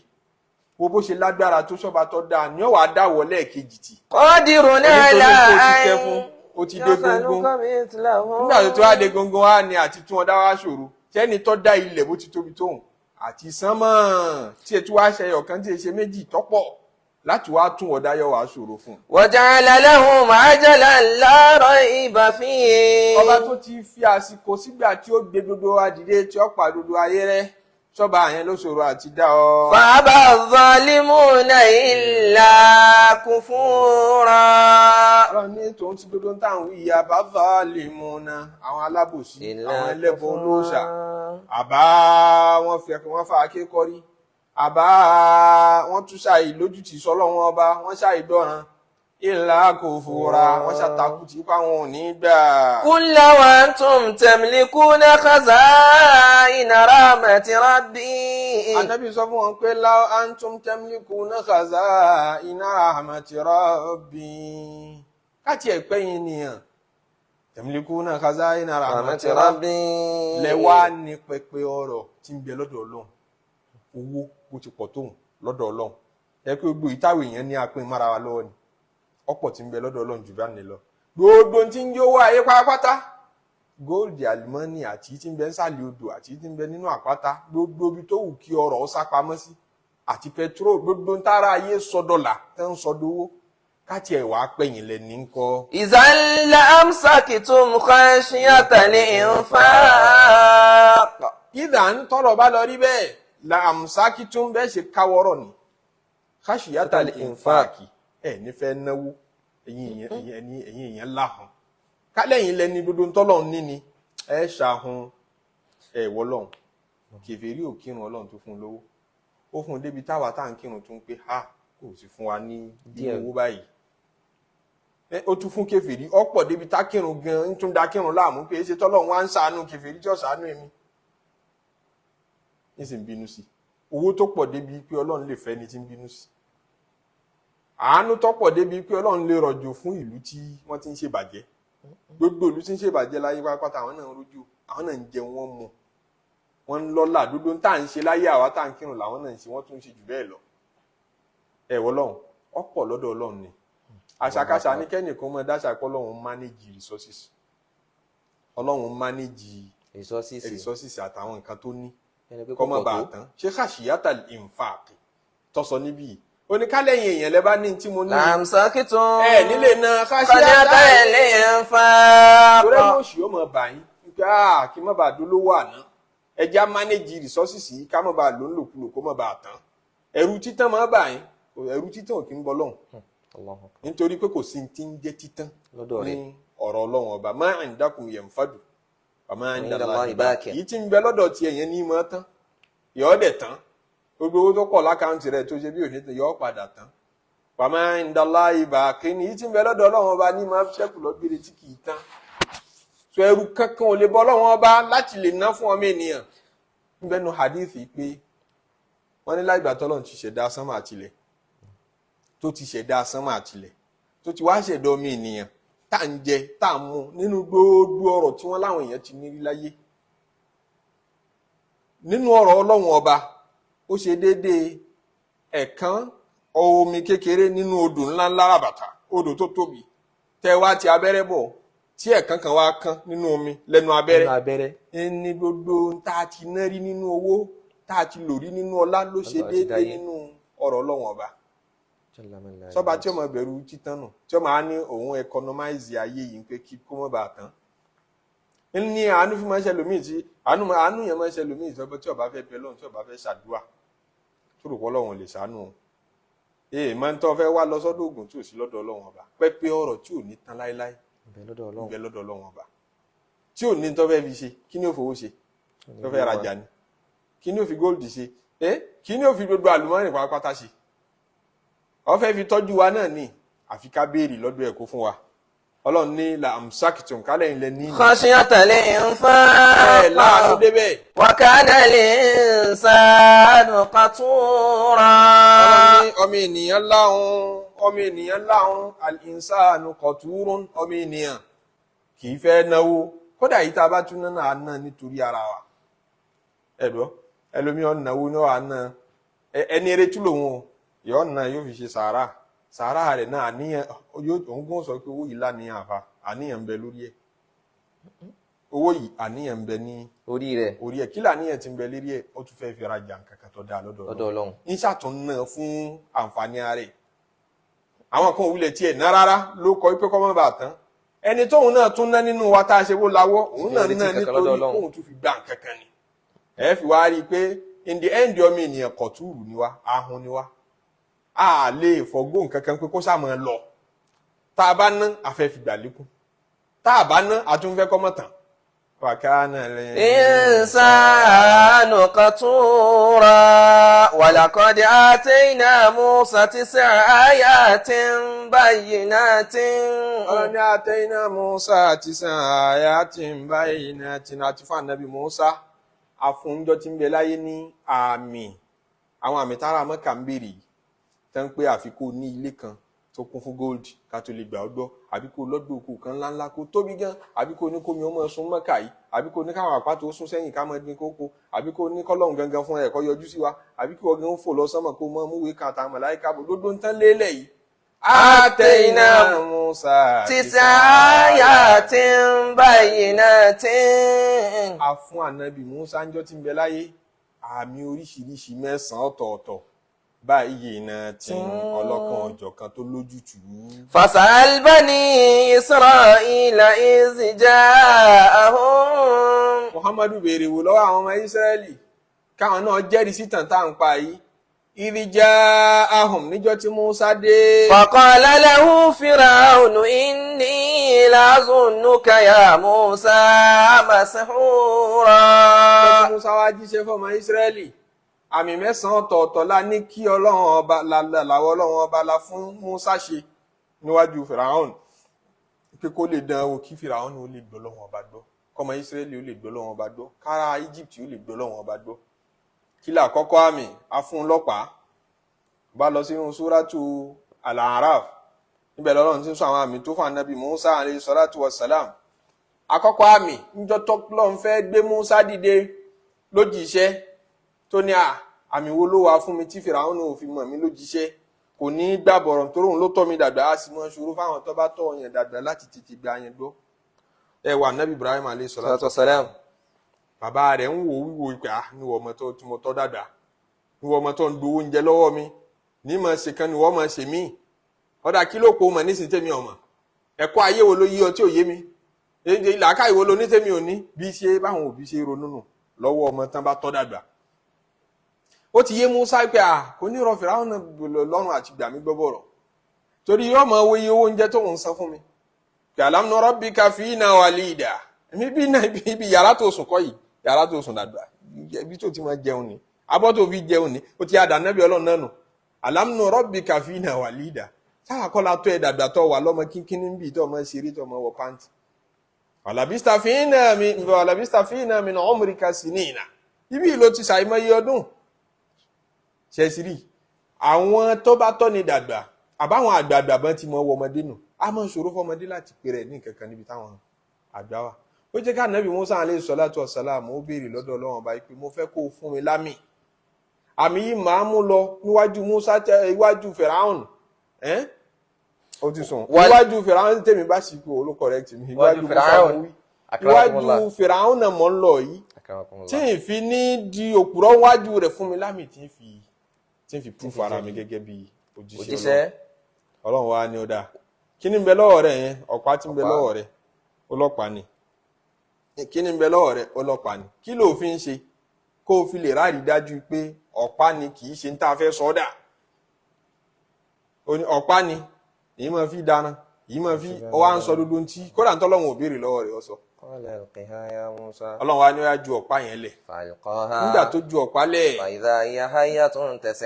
wo bó ṣe lágbára tó. Sọ́ba tó dáa ní ọ̀wá dáwọ́ lẹ́ẹ̀kejì tì. قادر Onítorí على pé ó ti kẹ́ أن fún ó ti dé góńgó يخلق مثلهم. Nígbà tó tó wá dé góńgó wá ní àti tún ọ dá wá ṣòro. Sẹ́ni tó dá ilẹ̀ bó ti tóbi tóun àti sánmọ̀ tí etí wá ṣe ọ̀kan tí e ṣe méjì tọ́pọ̀ láti wá tún ọ̀dá yọ wá ṣòro fún un? وجعل لهم أجلا لا ريب فيه. Ọba tó ti fi àsìkò sígbà tí ó gbé gbogbo wa dìde, tí ó pa gbogbo ayé rẹ́, sọba àyẹn ló ṣòro àti dá ọ? فأبى الظالمون إلا كفورا. Ọlọ́run ní tòun ti gbogbo táwọn ìyá bá zalimuna, àwọn alábòsí, àwọn ẹlẹ́bọ olóòṣà, àbá wọn fi wọn fa akékọ́rí. Àbá wọ́n tún ṣàì lójútì sọ́lọ́wọ́n ọba, wọ́n ṣàì dọ́ran ìlà kò fura, wọ́n ṣàtakùtì tí wọn ò ní gbà. قل لو أنتم تملكون خزائن رحمة ربي Ànábì sọ fún wọn pé law antum tamlikuna khaza'ina rahmati rabbi, káàtì ẹ̀ pẹ́yìn nìyàn tamlikuna khaza'ina rahmati رحمة rabbi ربي lẹ́wà ní pẹpẹ ọrọ̀ tí ń bẹ lọ́dọ̀ Ọlọ́run, owó bó ti pọ̀ tóun lọ́dọ̀ Ọlọ́run, ẹ pé gbogbo ìtàwé èèyàn ní apín mára wa lọ́wọ́ ni, ọ̀pọ̀ tí ń bẹ lọ́dọ̀ Ọlọ́run jù bá ní lọ. Gbogbo tí ń jówó ayé pátápátá, góòlì, àlùmọ́nì, àti tí ń bẹ nsàlẹ̀ odò, àti tí ń bẹ nínú àpáta, gbogbo ibi tó wù kí ọrọ̀ ó sápamọ́ sí, àti pẹtrol, gbogbo ń tára ayé sọdọ̀là tẹ́ ń sọdowó, káti ẹ̀ wàá pẹ̀yìn lẹ̀ ní kọ́. إذا لأمسكتم خشية الإنفاق. Ìdá ń tọrọ bá lọ rí bẹ́ẹ̀, la àmsákì tún bẹ́ẹ̀ ṣe káwọ́rọ̀ ni káṣíyàtà ìfáàkì ẹ̀ nífẹ̀ẹ́ náwó, ẹ̀yin èèyàn, ẹ̀yin èèyàn láhùn kálẹ̀yìn lẹni gbogbo ntọ́lọ́run níní ẹ̀ ṣàhùn ẹ̀ wọlọ́run. Kèfèrí ò kírun, Ọlọ́run tó fún un lówó, ó fún un débi táwa tá à ń kírun tún pé ha kò sì fún wa ní Díẹ̀. owó báyìí. Ó tún fún kèfèrí ọ̀pọ̀ débi tá kírun gan ń tún da kírun láàmú pé ṣe tọ́lọ́run wá ń ṣàánú kèfèrí tí ó ṣàánú èmi ní sì ń bínú sí. Owó tó pọ̀ débi pé Ọlọ́run lè fẹ́ ni tí ń bínú sí, àánú tó pọ̀ débi pé Ọlọ́run lè rọ̀jò fún ìlú tí wọ́n ti ń ṣèbàjẹ́. Gbogbo ìlú tí ń ṣèbàjẹ́ láyé pátápátá, àwọn náà ń rójú, àwọn náà ń jẹun, wọ́n mu, wọ́n ń lọ́lá. Gbogbo tá à ń ṣe láyé, àwa tá à ń kírun làwọn náà ń ṣe, wọ́n tún ń ṣe jù bẹ́ẹ̀ lọ. Ẹ wọ Ọlọ́run, ọ̀pọ̀ lọ́dọ̀ Ọlọ́run ni. Àṣàkáṣà ní kẹ́nìkan mọ́ dáṣà pé Ọlọ́run manage resources, Ọlọ́run manage Resources. resources àtàwọn nǹkan tó ní Ẹni pé kò kọ́mọ́ pọ̀ bá tó. a tán. Ṣé khashiyata infaq tọ́sọ níbí yìí, oníkálẹ̀yìn èèyàn lẹ bá ní tí mo ní لأمسكتم ẹ nílé náà خشية khashiyata الإنفاق. torí ẹ̀ òṣì yóò mọ̀ bá yín pé ah, kí má bàa dolówó àná, ẹja manage resources yìí ká má bàa lò ń lòkulò kó má bàa tán. Ẹ̀rù títàn má bà yín, ẹ̀rù títàn ò kí ń bọ́ lọ́hùn Allahu Akbar. nítorí pé kò sí ti ń jẹ́ títàn Lọ́dọ̀ rẹ̀. ní ọ̀rọ̀ Ọlọ́run ọba. Ma indakum yanfadu wa ma Inda inda Allahi Allahi baqi. Yìí tí ń bẹ lọ́dọ̀ tiẹ̀ yẹn ní mọ́ tán, yọ̀ọ́ dẹ̀ tán. Gbogbo owó tó pọ̀ lákàntì rẹ̀ tó ṣe bí òní tán, yọ̀ọ́ padà tán. Wa ma inda Allahi baqi ní yìí tí ń bẹ lọ́dọ̀ Ọlọ́run ọba ní máa ṣẹ́kù lọ́gbére tí kì í tán. So ẹrù kankan ò lè bọ́ Ọlọ́run ọba láti lè ná fún ọmọ ènìyàn. Ń bẹnu hadith pé wọ́n ní láìgbà tọ́lọ́run ti ṣẹ̀dá sánmà àtilẹ̀, tó ti ṣẹ̀dá sánmà àtilẹ̀, tó ti wá ṣẹ̀dá ọmọ ènìyàn tá à ń jẹ, tá à ń mu, nínú gbogbo ọrọ̀ tí wọ́n láwọn èèyàn ti ní rí láyé, nínú ọ̀rọ̀ Ọlọ́run ọba, ó ṣe déédéé ẹ̀kan omi kékeré nínú odò ńláńlá ràbàtà, odò tó tóbi tẹ́ wá ti abẹ́rẹ́ bọ̀, tí ẹ̀kan kan wá kán nínú omi lẹ́nu abẹ́rẹ́. Nínú abẹ́rẹ́. Ní gbogbo tá a ti ná rí nínú owó, tá a ti lò rí nínú ọlá, ló ṣe Ọlọ́run ti déédéé dáyé. nínú ọ̀rọ̀ Ọlọ́run ọba. Sọba tí ó máa bẹ̀rù títán nù, tí ó máa ní òun economize ayé yìí pé kí kó má bàa tán, ní àánú fi máa ń ṣẹlòmíì, tí àánú yẹn máa ń ṣẹlòmíì sọpọ tí ó bá fẹ́ bẹ lọ́run, tí ó bá fẹ́ ṣàdúrà, tó rò pé Ọlọ́run lè ṣàánú o. Ee, máa ń tọ́ fẹ́ wá lọ sọ́dọ̀ ògùn tí ò sí lọ́dọ̀ Ọlọ́run ọba, pẹ́pẹ́ ọ̀rọ̀ tí ò ní tán láéláé Bẹ lọ́dọ̀ Ọlọ́run. bẹ lọ́dọ̀ Ọlọ́run ọba, tí ò ní tọ́ fẹ́ fi ṣe. Kí ni ó fowó ṣe? Tó fẹ́ rajà ni? Kí ni ó fi gold ṣe? Ẹ kí ni ó fi gbogbo àlùmọ́ọ́nì pátápátá ṣe? Ó fẹ́ fi tọ́jú wa náà ni, àfi ká béèrè lọ́dọ̀ ẹ̀ kó fún wa. Ọlọ́run ní la amsakitum kálẹ̀ ilẹ̀ ní خشية ẹ láàánú الإنفاق débẹ̀. وكان الإنسان قتورا. Ọlọ́run ní ọmọ ènìyàn láhùn, ọmọ ènìyàn láhùn, al-insanu qaturun, ọmọ ènìyàn kì í fẹ́ náwó. Kódà yìí tá a bá tún náà náà ná nítorí ara wa. Ẹ̀dọ́ ẹlòmíràn náwó náà á ná ẹni eré tú lòun o, yóò ná, yóò fi ṣe sàárà. Sàárà rẹ̀ náà, àníyàn yóò, òun gbọ́n sọ pé owó yìí láníyàn, àfa àníyàn ń bẹ lórí ẹ̀. Owó yìí, àníyàn ń bẹ ní Orí rẹ̀. orí ẹ̀. Kí làníyàn ti ń bẹ lérí ẹ̀? Ó tún fẹ́ fi rajà nǹkan kan tó dáa lọ́dọ̀ Lọ́dọ̀ Ọlọ́run. Ń ṣàtúnná fún àǹfààní ara ẹ̀. Àwọn kan ò wulẹ̀ tiẹ̀ ná rárá, ló kọ pé kọ́ mọ́ bàa tán. Ẹni tóun náà tún ná nínú wa tá a ṣe wó lawọ́, òun náà Ìfẹ́ ná retí kankan lọ́dọ̀ nítorí Ọlọ́run. kóun tún fi gbà nǹkan kan ni. Ẹ fi wá rí i pé in the end, ọmọ ènìyàn kọ̀túrù ni wá, ahun ni wá. A lè fọgbó nǹkan kan pé kó sáà máa lọ. Tá a bá ná, a fẹ́ fi gbà lékún. Tá a bá ná, a tún fẹ́ kọ́ mọ̀ tán. وكان الإنسان قتورا ولقد آتينا موسى تسع آيات بينات. Ọlọ́ni آتينا Musa تسع آيات بينات àti fún ànábì Musa àfúnjọ tí ń bẹ láyé ní àmì, àwọn àmì tára Mọ́kà ń béèrè yìí tán pé àfi kó ní ilé kan tó kún fún gold ká tó lè gbà ọ́ gbọ́, àbí kó lọ́gbọ̀ òkú kan ńláńlá kó tóbi gan, àbí kó ní kómi ọmọ sún Mọ́kà yìí, àbí kó ní káwọn àpáta ó sún sẹ́yìn ká mọ́ dín kókó, àbí kó ní kọ́lọ́hún gangan fún ẹ̀kọ́ yọjú sí wa, àbí kí wọ́n gan fò lọ sánmọ̀ kó mọ́ múwèé kan àtàwọn màláíkà bò gbogbo ń tán lélẹ̀ yìí. آتينا Musa تسع آيات بينات. A fún ànábì Musa ńjọ́ tí ń bẹ láyé àmì oríṣiríṣi 9 ọ̀tọ̀ọ̀tọ̀ báyìí náà ti ń ọlọ́kan ọ̀jọ̀kan tó lójútùú. فاسأل بني إسرائيل إذ جاءهم. Muhammadu béèrè wò lọ́wọ́ àwọn ọmọ Ísírẹ́lì káwọn náà jẹ́rìí sí tàn tá à ń pa yìí. إذ جاءهم níjọ́ tí Musa dé. فقال له فرعون إني لأظنك يا موسى مسحورا. Tí Musa wá jíṣẹ́ fọmọ Ísírẹ́lì àmì 9 ọ̀tọ̀ọ̀tọ̀ la ní kí Ọlọ́run ọba làwọ̀ Ọlọ́run ọba la fún Musa ṣe níwájú Fìràhùn pé kó lè dán wò, kí Fìràhùn ó lè gbọ́ Ọlọ́run ọba gbọ́, kọ́mọ Ísírẹ́lì ó lè gbọ́ Ọlọ́run ọba gbọ́, kára Egypt ó lè gbọ́ Ọlọ́run ọba gbọ́. Kí là kọ́kọ́ àmì? Afúnlọ́pàá bá lọ sínú súrátù Al-A'raf, níbẹ̀ lọ́lọ́run ti ń sọ àwọn àmì tó fún anabi Musa alayhi salatu wa salam. Àkọ́kọ́ àmì, níjọ́ tọ́lọ́run fẹ́ gbé Musa dìde lójíṣẹ́, tó ní à àmì wo ló wà fún mi tí Fìràwọn ò fi mọ̀ mí lójíṣẹ́? Kò ní í gbà bọ̀rọ̀ torí òun ló tọ́ mi dàgbà. Á sì mọ́ ṣòro fáwọn tó bá tọ́ yẹn dàgbà láti tètè gba yẹn gbọ́. Ẹ wà anabi Ibrahim alayhi salatu wa salam, bàbá rẹ̀ ń wò wíwo ìpè à níwọ̀ ọmọ tó tí mo tọ́ dàgbà, níwọ̀ ọmọ tó ń gbowó oúnjẹ lọ́wọ́ mi ní mọ̀ ṣe kan níwọ̀ ọmọ ṣe mí. Ọ̀dà kí ló po mọ̀ nísìnyí tèmi ọmọ ẹ̀kọ́ ayé wo ló yí ọ tí ò yé mi, làákàyè wo ló ní tèmi ò ní? Bí ṣe báwọn òbí ṣe ronú nù lọ́wọ́ ọmọ tán bá tọ́ dàgbà. Ó ti yé Musa pé à kò ní rọ Fìràwọn lọ́rùn àti gbà mí gbọ́ bọ̀rọ̀ torí yóò mọ owó iye owó oúnjẹ tó ń san fún mi. Alam nurabbika fina walida, èmi bí náà ibi yàrá tó sùn kọ́ yìí, yàrá tó sùn dàgbà, ibi tó ti máa jẹun ni, abọ́ tó fi jẹun ni, ó ti yàdà nẹ́bí Ọlọ́run náà nù. Alam nurabbika fina walida, sáà kọ́ la tó ẹ̀ dàgbà tó wà lọ́mọ kínkínní ń bì tó ọmọ ṣeré tó ọmọ wọ pàǹtì. Walabista fina min umrika sinina, ibi ló ti ṣàìmọye ọdún. Ṣẹ́sìrì àwọn tó bá tọ́ ni dàgbà àbáwọn àgbààgbà bọ́n ti mọ wọ ọmọdé nù, á mọ̀ ṣòro fọmọdé láti pèrè ní nǹkan kan níbi táwọn àgbà wà. Ó jẹ́ ká nàbì Musa alayhi salatu wassalam ó béèrè lọ́dọ̀ Ọlọ́run ọba pé mo fẹ́ kó o fún mi lámì, àmì yìí máa mú lọ níwájú Musa iwájú Fìràhùn. Ó ti sùn iwájú Fìràhùn tèmi bá sì kú olú correct mi, iwájú Musa mo wí, iwájú Fìràhùn náà mọ̀ ń lọ yìí tí n fi ní di òpùrọ̀ wájú rẹ̀, fún mi lámì tí n fi proof ara mi gẹ́gẹ́ bí òjíṣẹ́ Ọlọ́run. Wa ni ó dáa, kí ni ń bẹ lọ́wọ́ rẹ̀ yẹn? Ọ̀pá tí ń bẹ lọ́wọ́ rẹ̀ ọlọ́pàá ni. Kí ni ń bẹ lọ́wọ́ rẹ̀? Ọlọ́pàá ni. Kí ló fi ń ṣe kó o fi lè ráàrí dájú pé ọ̀pá ni kì í ṣe ń tá a fẹ́ sọ́dà? Ọ̀pá ni èyí máa fi dáná, èyí máa fi ọwọ́ à ń sọ dúdú ntí kódà ń tọ́lọ́run ò béèrè lọ́wọ́ rẹ̀ ọ sọ. Ọlọ́run wa ni ó yá ju ọ̀pá yẹn lẹ̀. Nígbà tó ju ọ̀pá lẹ̀,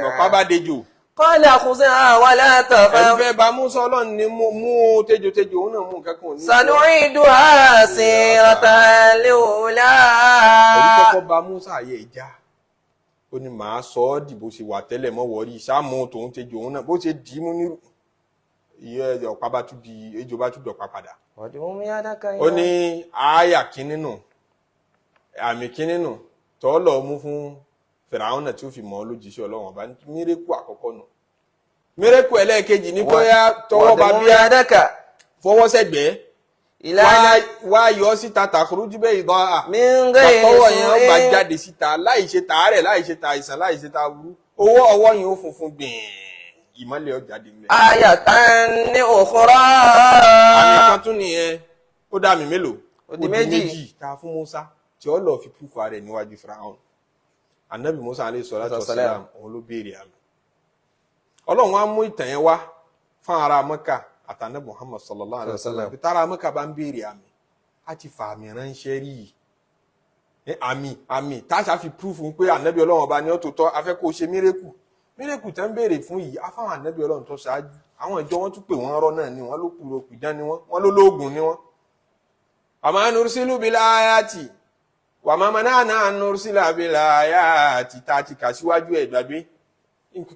ọ̀pá bá dejò. Qala khudha wala takhaf. Ẹ̀rù fẹ́ bá Musa, Ọlọ́run ní mú tejòtejò òun náà mú nǹkan kan ní. Sanu'iduha siratal ula. Ẹ̀rù kọ́kọ́ bá Musa ayé ìjà, ó ní màá sọ ọ́ dìbò ṣe wà tẹ́lẹ̀ mọ́ wọ́ọ́rí ìṣàmú tòun tejò òun náà bó ṣe dì í mú nírú ìyẹ́ ọ̀pá bá tún di ejò bá tún dọ̀pá padà. Ó ní àyà kínní nù, àmì kínní nù tọ́ lọ mú fún Fìràwọn náà tí ó fi mọ̀ ọ́ lójíṣẹ́ Ọlọ́run ọba. Mírèkù àkọ́kọ́ nù. Mírèkù ẹlẹ́ẹ̀kejì ní bóyá tọwọ́ bá bíá fọwọ́ sẹ́gbẹ̀ẹ́ wá yọ síta tàkúrújú bẹ́ẹ̀ ìdán à tọwọ́ yẹn ó bá jáde síta láì ṣe tàárẹ̀, láì ṣe tàìsàn, láì ṣe tàburú, owó ọwọ́ yẹn ó funfun gbìn, ìmọ́lẹ̀ ó jáde mẹ́. Ayatan ukhra. Àmì kan tún nìyẹn. Ó dá àmì mélòó? Ó di méjì tá a fún Musa tí ó lọ fi púfù rẹ̀ níwájú Fáráò. Anabi Musa alayhi salatu wassalam òun ló béèrè àmì. Ọlọ́run á mú ìtàn yẹn wá fún ara Mẹ́kà àtànà Muhammad sallallahu alayhi wa sallam. Bí tára Mẹ́kà bá ń béèrè àmì, á ti fa àmì ránṣẹ́ rí i. Àmì táṣà fi proof pé ànábì Ọlọ́run ọba ni ó tó tọ́, afẹ́ kó ṣe miracle. Miracle tẹ́ ń béèrè fún yìí, afáwọn ànábì Ọlọ́run tó ṣáájú, àwọn ìjọ wọn tún pè wọ́n rọ́ náà ni wọ́n ló kúrò pìdán ni wọ́n, wọ́n ló lóògùn ni wọ́n. Àmọ́ nursilu bil ayati wà má mana'na an nursila bil ayati tá a ti kà síwájú ẹ̀ gbàgbé,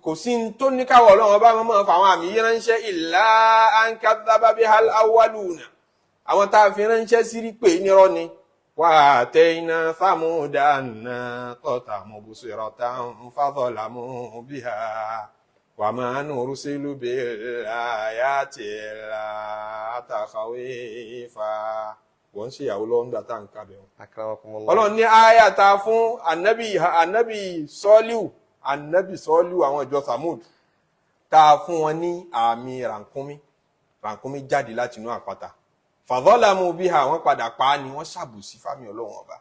kò sí ní tó ní káwọ̀ Ọlọ́run ọba máa fa àwọn àmì yìí ránṣẹ́ illa an kadhaba bihal awwaluna. Àwọn tá a fi ránṣẹ́ sí rí pé nírọ́ ni. Wa atayna thamuda naqata mubsiratan fadhalamu biha wa ma nursilu bil ayati illa takhwifa. Wọ́n ń ṣèyàwó lọ́wọ́ nígbà tá à ń kábẹ̀ wọn. Akramakumullah. Ọlọ́run ní àyà ta fún anabi Sọ́ọ́líù, àwọn ìjọ Samud, tá a fún wọn ní àmì rànkúnmí. Rànkúnmí jáde láti inú àpáta, fadhalamu biha, wọ́n padà pa á ni, wọ́n ṣàbòsí fámi Ọlọ́run ọba.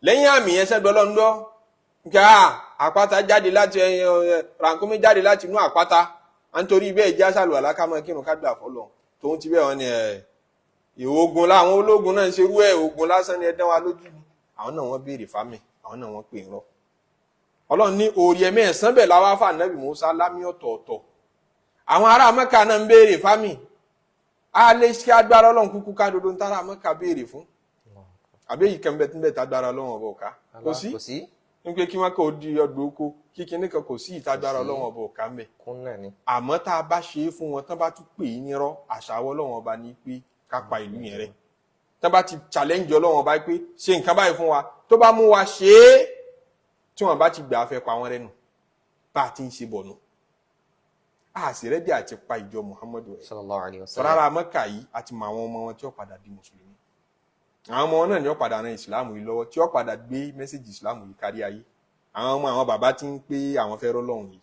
Lẹ́yìn àmì yẹn, sẹ́gbẹ́ Ọlọ́run lọ nǹkan àpáta jáde láti rànkúnmí jáde láti inú àpáta, à ń torí bẹ́ẹ̀ já sàlù àlákámọ́ kírun ká gbà fọlọ́ tòun ti bẹ́ẹ̀. Wọ́n ni ẹ̀ ìwògùn láwọn ológun náà ń ṣerú ẹ̀, ogun lásán ni, ẹ dán wa lójú ni. Àwọn náà wọ́n béèrè fámi, àwọn náà wọ́n pè ń rọ. Ọlọ́run ní orí ẹ̀mí ẹ̀sán bẹ̀ láwá fà nẹ́bì Musa lámì ọ̀tọ̀ọ̀tọ̀. Àwọn ará Mẹ́ka náà ń béèrè fámi. A lè ṣe agbára Ọlọ́run kúkú ká dodo ń tára Mẹ́ka béèrè fún, àbí èyí kan bẹ tí ń bẹ tágbára Ọlọ́run ọba ọ̀ká kò sí. Kò sí. Ní pé kí wọ́n kò di ọgbà oko kíkiní kan, kò sí ìtagbára Kò sí. Ọlọ́run ọba ọ̀ká ń bẹ. Kún náà ni. Àmọ́ tá a bá ṣe é fún wọn tán, bá tún pè é nírọ́, àṣàwọ̀ Ọlọ́run ọba ní pé ká pa ìlú yẹn rẹ́. Tán bá ti challenge Ọlọ́run ọba pé ṣe nǹkan báyìí fún wa, tó bá mú wa ṣe é, tí wọn bá ti gbà á, fẹ́ pa wọ́n rẹ́ nù. Bá a ti ń ṣe bọ̀ nù, a sì ready àti pa ìjọ Muhammadu rẹ̀. Sallallahu alayhi wa sallam. Rárá, Mẹ́kà yìí àti mọ àwọn ọmọ wọn tí ó padà di mùsùlùmí, àwọn ọmọ wọn náà ni ó padà ran ìsìláàmù yìí lọ́wọ́, tí ó padà gbé message ìsìláàmù yìí kárí ayé. Àwọn ọmọ àwọn bàbá tí ń pé àwọn fẹ́ rọ́lọ́run yìí,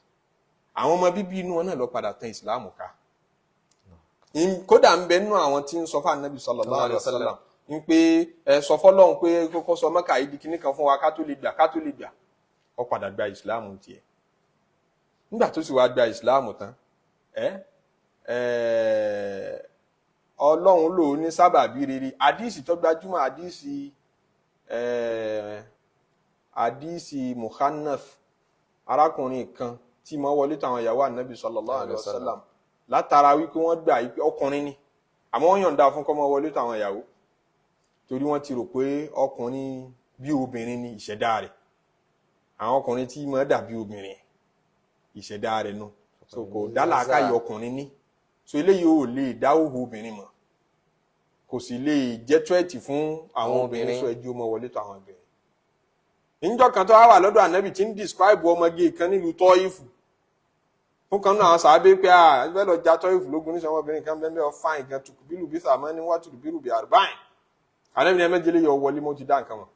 àwọn ọmọ bíbí inú wọn náà lọ padà tan ìsìláàmù ká. Kódà ń bẹ nínú àwọn tí ń sọ fún Ànábì sallallahu alaihi wasallam ń pé ẹ sọ fọ́lọ́run pé kókó sọ Mẹ́kà yìí di kinní kan fún wa ká tó lè gbà, ká tó lè gbà. Ó padà gba ìsìláàmù tiẹ̀. Nígbà tó sì wá gba ìsìláàmù tán, ẹ ẹ Ọlọ́run lò ó ní sábàbí rere. Àdíìsì tó gbajúmọ̀, àdíìsì muhanaf, arákùnrin kan tí mo wọlé táwọn ìyàwó Ànábì sallallahu alaihi wasallam, látara wípé wọ́n gbà wípé ọkùnrin ni, àmọ́ wọ́n yọ̀ǹda fún kó máa wọlé táwọn ìyàwó, torí wọ́n ti rò pé ọkùnrin bí obìnrin ni ìṣẹ̀dá rẹ̀. Àwọn ọkùnrin tí máa dàbí obìnrin, ìṣẹ̀dá rẹ̀ nu, so kò dá làákàyè ọkùnrin ní, so eléyìí ò lè dá òhò obìnrin mọ̀, kò sì lè jẹ́ threat fún àwọn Àwọn obìnrin. obìnrin. So ẹjọ́ mọ́ wọlé tó àwọn obìnrin. Níjọ́ kan tó wá wà lọ́dọ̀ Ànábì tí ń describe ọmọge kan nílùú Tọ́ífù fún kan náà, àwọn sàábé pé à bẹ́ẹ̀ lọ ja Tọ́ífù lógun níṣẹ́, ọmọbìnrin kan bẹ́ẹ̀ bẹ́ẹ̀ fine gan, tukbilu bí sàmọ́ ní wá tùkùbílù bí àrùbáyìn. Ànábì ní ẹ̀mẹ́jẹlé yọ wọlé mọ́, ti dá nǹkan mọ̀.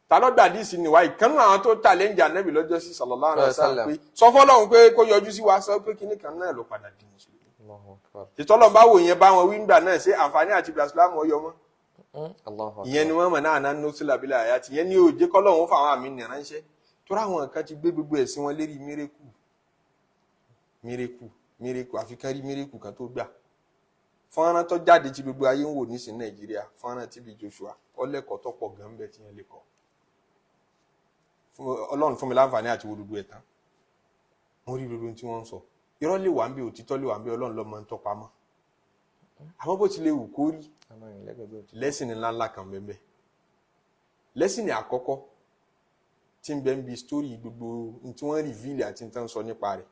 Ta ló gbà díìsì nìwá? Ìkànnì àwọn tó challenge Ànábì lọ́jọ́ sí sallallahu alaihi wasallam pé sọ fọ́lọ́run pé kó yọjú sí wa, sọ pé kíní kan náà ló padà di mùsùlùmí. Allahu akbar. Ìtọ́lọ́ bá wò yẹn bá wọn wí ńgbà náà, ṣé àǹfààní àti ìgbà sílámù ọyọ mọ́? Allahu akbar. Ìyẹn ni wọ́n mọ̀ náà náà nọ́sílà bílẹ̀ àyà tí ìyẹn ní òjé kọ́lọ́hún fún àwọn àmì nìránṣẹ́ tó ráwọn kan ti gbé gbogbo ẹ̀sìn wọn lérí miracle, miracle, miracle, àfi kán rí miracle kan tó gbà. Fọ́nrán tó jáde tí gbogbo ayé ń wò nísìn Nàìjíríà, fọ́nrán TB Joshua, ọlẹ́kọ̀ọ́ tó pọ̀ gan bẹ́ẹ̀ tí yẹn lè kọ́. Ọlọ́run fún mi láǹfààní àti wo gbogbo ẹ̀ tán. Mo rí gbogbo ohun tí wọ́n ń sọ. Irọ́ lè wà ń bí, òtítọ́ lè wà ń bí, Ọlọ́run ló mọ̀ ń tọpamọ́. Àmọ́ bó ti lè wù kó rí, lesson ńláńlá kan bẹ́ẹ̀. Lesson àkọ́kọ́ tí ń bẹ ń bi story gbogbo ohun tí wọ́n reveal àti tí wọ́n sọ nípa rẹ̀,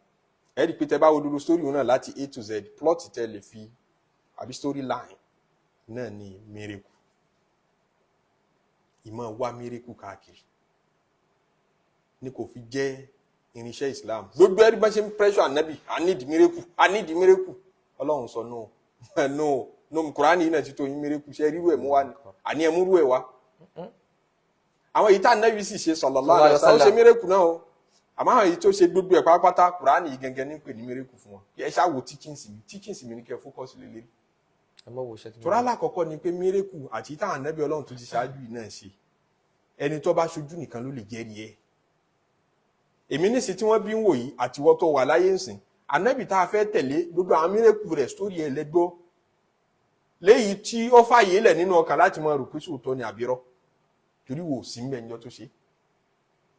ẹ rí i pé tẹ bá wo gbogbo story náà láti A to Z, plot tẹ lè fi àbí story line náà ni miracle. Ìmọ̀ wá miracle káàkiri ni kò fi jẹ́ irinṣẹ́ Islam. Gbogbo ẹni bá ṣe ń pressure Anabi, "I need miracle, I need miracle," Ọlọ́run sọ, "No, no, no, Kùránì yìí náà ti tó yín. Miracle ṣe ríru ẹ̀ mú wá ni? Àní ẹ̀ múrú ẹ̀ wá." Àwọn èyí tá Anabi sì ṣe sallallahu alaihi wasallam, ó ṣe miracle náà o. Àmọ́ àwọn èyí tó ṣe gbogbo ẹ̀ pátápátá, Kùránì yìí gẹ́gẹ́ ní pè ní miracle fún wọn. Ẹ ṣáà wo teachings mi, teachings mi ní kẹ́ focus lé lérí. Tọ́lá alákọ̀ọ́kọ́ ni pé miracle àti táwọn Anabi Ọlọ́run tó ti ṣáájú yìí náà ṣe, ẹni tó bá ṣojú nìkan ló lè jẹ́rìí ẹ̀. Èmi nísìn tí wọ́n bí ń wò yìí, àtiwọ́ tó wà láyé ńsìn, Ànábì tá a fẹ́ tẹ̀lé, gbogbo àwọn miracle rẹ̀, sórí ẹ̀ lẹ́gbọ́ léyìí tí ó fàyè lẹ̀ nínú ọkàn láti máa rò pé sóòótọ́ ni àbírọ́. Torí wò sí mbẹ̀ níjọ́ tó ṣe.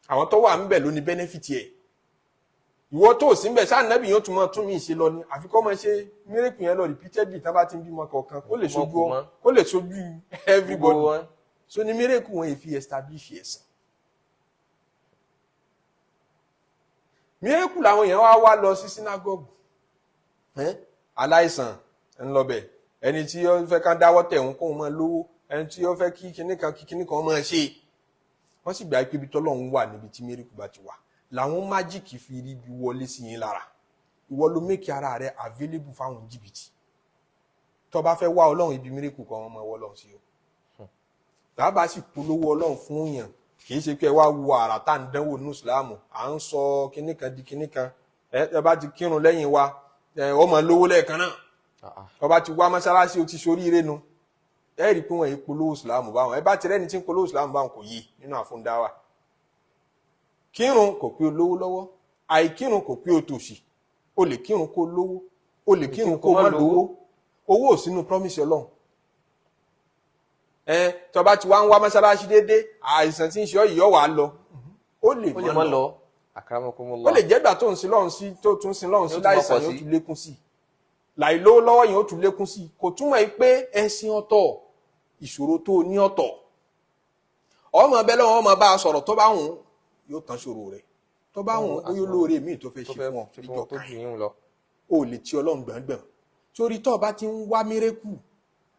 Àwọn tó wà ńbẹ̀ ló ní benefit ẹ̀. Ìwọ tó sí mbẹ̀ sáà nábì yóò tún máa tún mí ṣe lọ ni, àfi kó máa ṣe miracle yẹn lọ repeatedly. Tá bá ti ń bímọ kọ̀ọ̀kan, kó lè ṣojú ọ, kó lè ṣojú everybody. Gbogbo wọn. So ní miracle wọn yìí fi establish ẹ̀sìn. Miracle làwọn èèyàn wá wá lọ sí synagogue. Aláìsàn ń lọ bẹ̀, ẹni tí ó fẹ́ ká dáwọ́ tẹ̀ ń kóun máa lówó, ẹni tí ó fẹ́ kí kinní kan kí kinní kan máa ṣe. Wọ́n sì gbà pé ibi tọ́lọ́run wà níbi tí miracle bá ti wà làwọn magic fi rí bí wọlé sí yín lára. Ìwọ ló make ara rẹ available fáwọn jìbìtì. Tó bá fẹ́ wá Ọlọ́run, ibi miracle kan wọ́n máa wọ́ Ọlọ́run sí o. Bàbá sì polówó Ọlọ́run fún yàn, kì í ṣe pé ẹ wá wo àrà tá à ń dánwò ní ìsìlámù, à ń sọ kinní kan di kinní kan. Ẹ bá ti kírun lẹ́yìn wa, ẹ ó máa lówó lẹ́ẹ̀kan náà. Tó bá ti wá mọ́ṣáláṣí, o ti ṣoríire nu. Ẹ rí i pé wọ́n yìí polówó ìsìlámù báwọn. Ẹ bá ti rẹ́ni tí ń polówó ìsìlámù báwọn, kò yé nínú àfúndáwà. Kírun kò pé o lówó lọ́wọ́, àìkírun kò pé o tòṣì. O lè kírun kó lówó, o lè kírun kó má lówó. Owó ò sínú promise Ọlọ́run. Ẹ tó bá ti wá ń wá mọ́ṣáláṣí déédéé, àìsàn tí ń ṣe ọ́ yìí, ọ̀ wá lọ. Ó lè Ó lè má má lọ. lọ. Akramakumullah. Ó lè jẹ́gbà tó ń sin lọ́run sí, tó tún sin lọ́run sí, Yóò tún máa láìsàn pọ̀ yóò sí. tún lékún sí. Láìlówó lọ́wọ́ yẹn, ó tún lékún sí. Kò túmọ̀ yìí pé ẹ̀sìn ọ̀tọ̀, ìṣòro tó o ní ọ̀tọ̀. Ọmọ bẹ́ẹ̀ lọ́wọ́, ọmọ bá a sọ̀rọ̀, tó bá wùn yóò tán ṣòro rẹ̀, tó bá wùn bóyá olóore míì tó fẹ́ Tó ṣe fẹ́ fún ọ ṣe fún ọ níjọ́ tó kan jù yín lọ. O lè ti Ọlọ́run gbọ̀ngbọ̀n torí tó o bá ti ń wá miracle,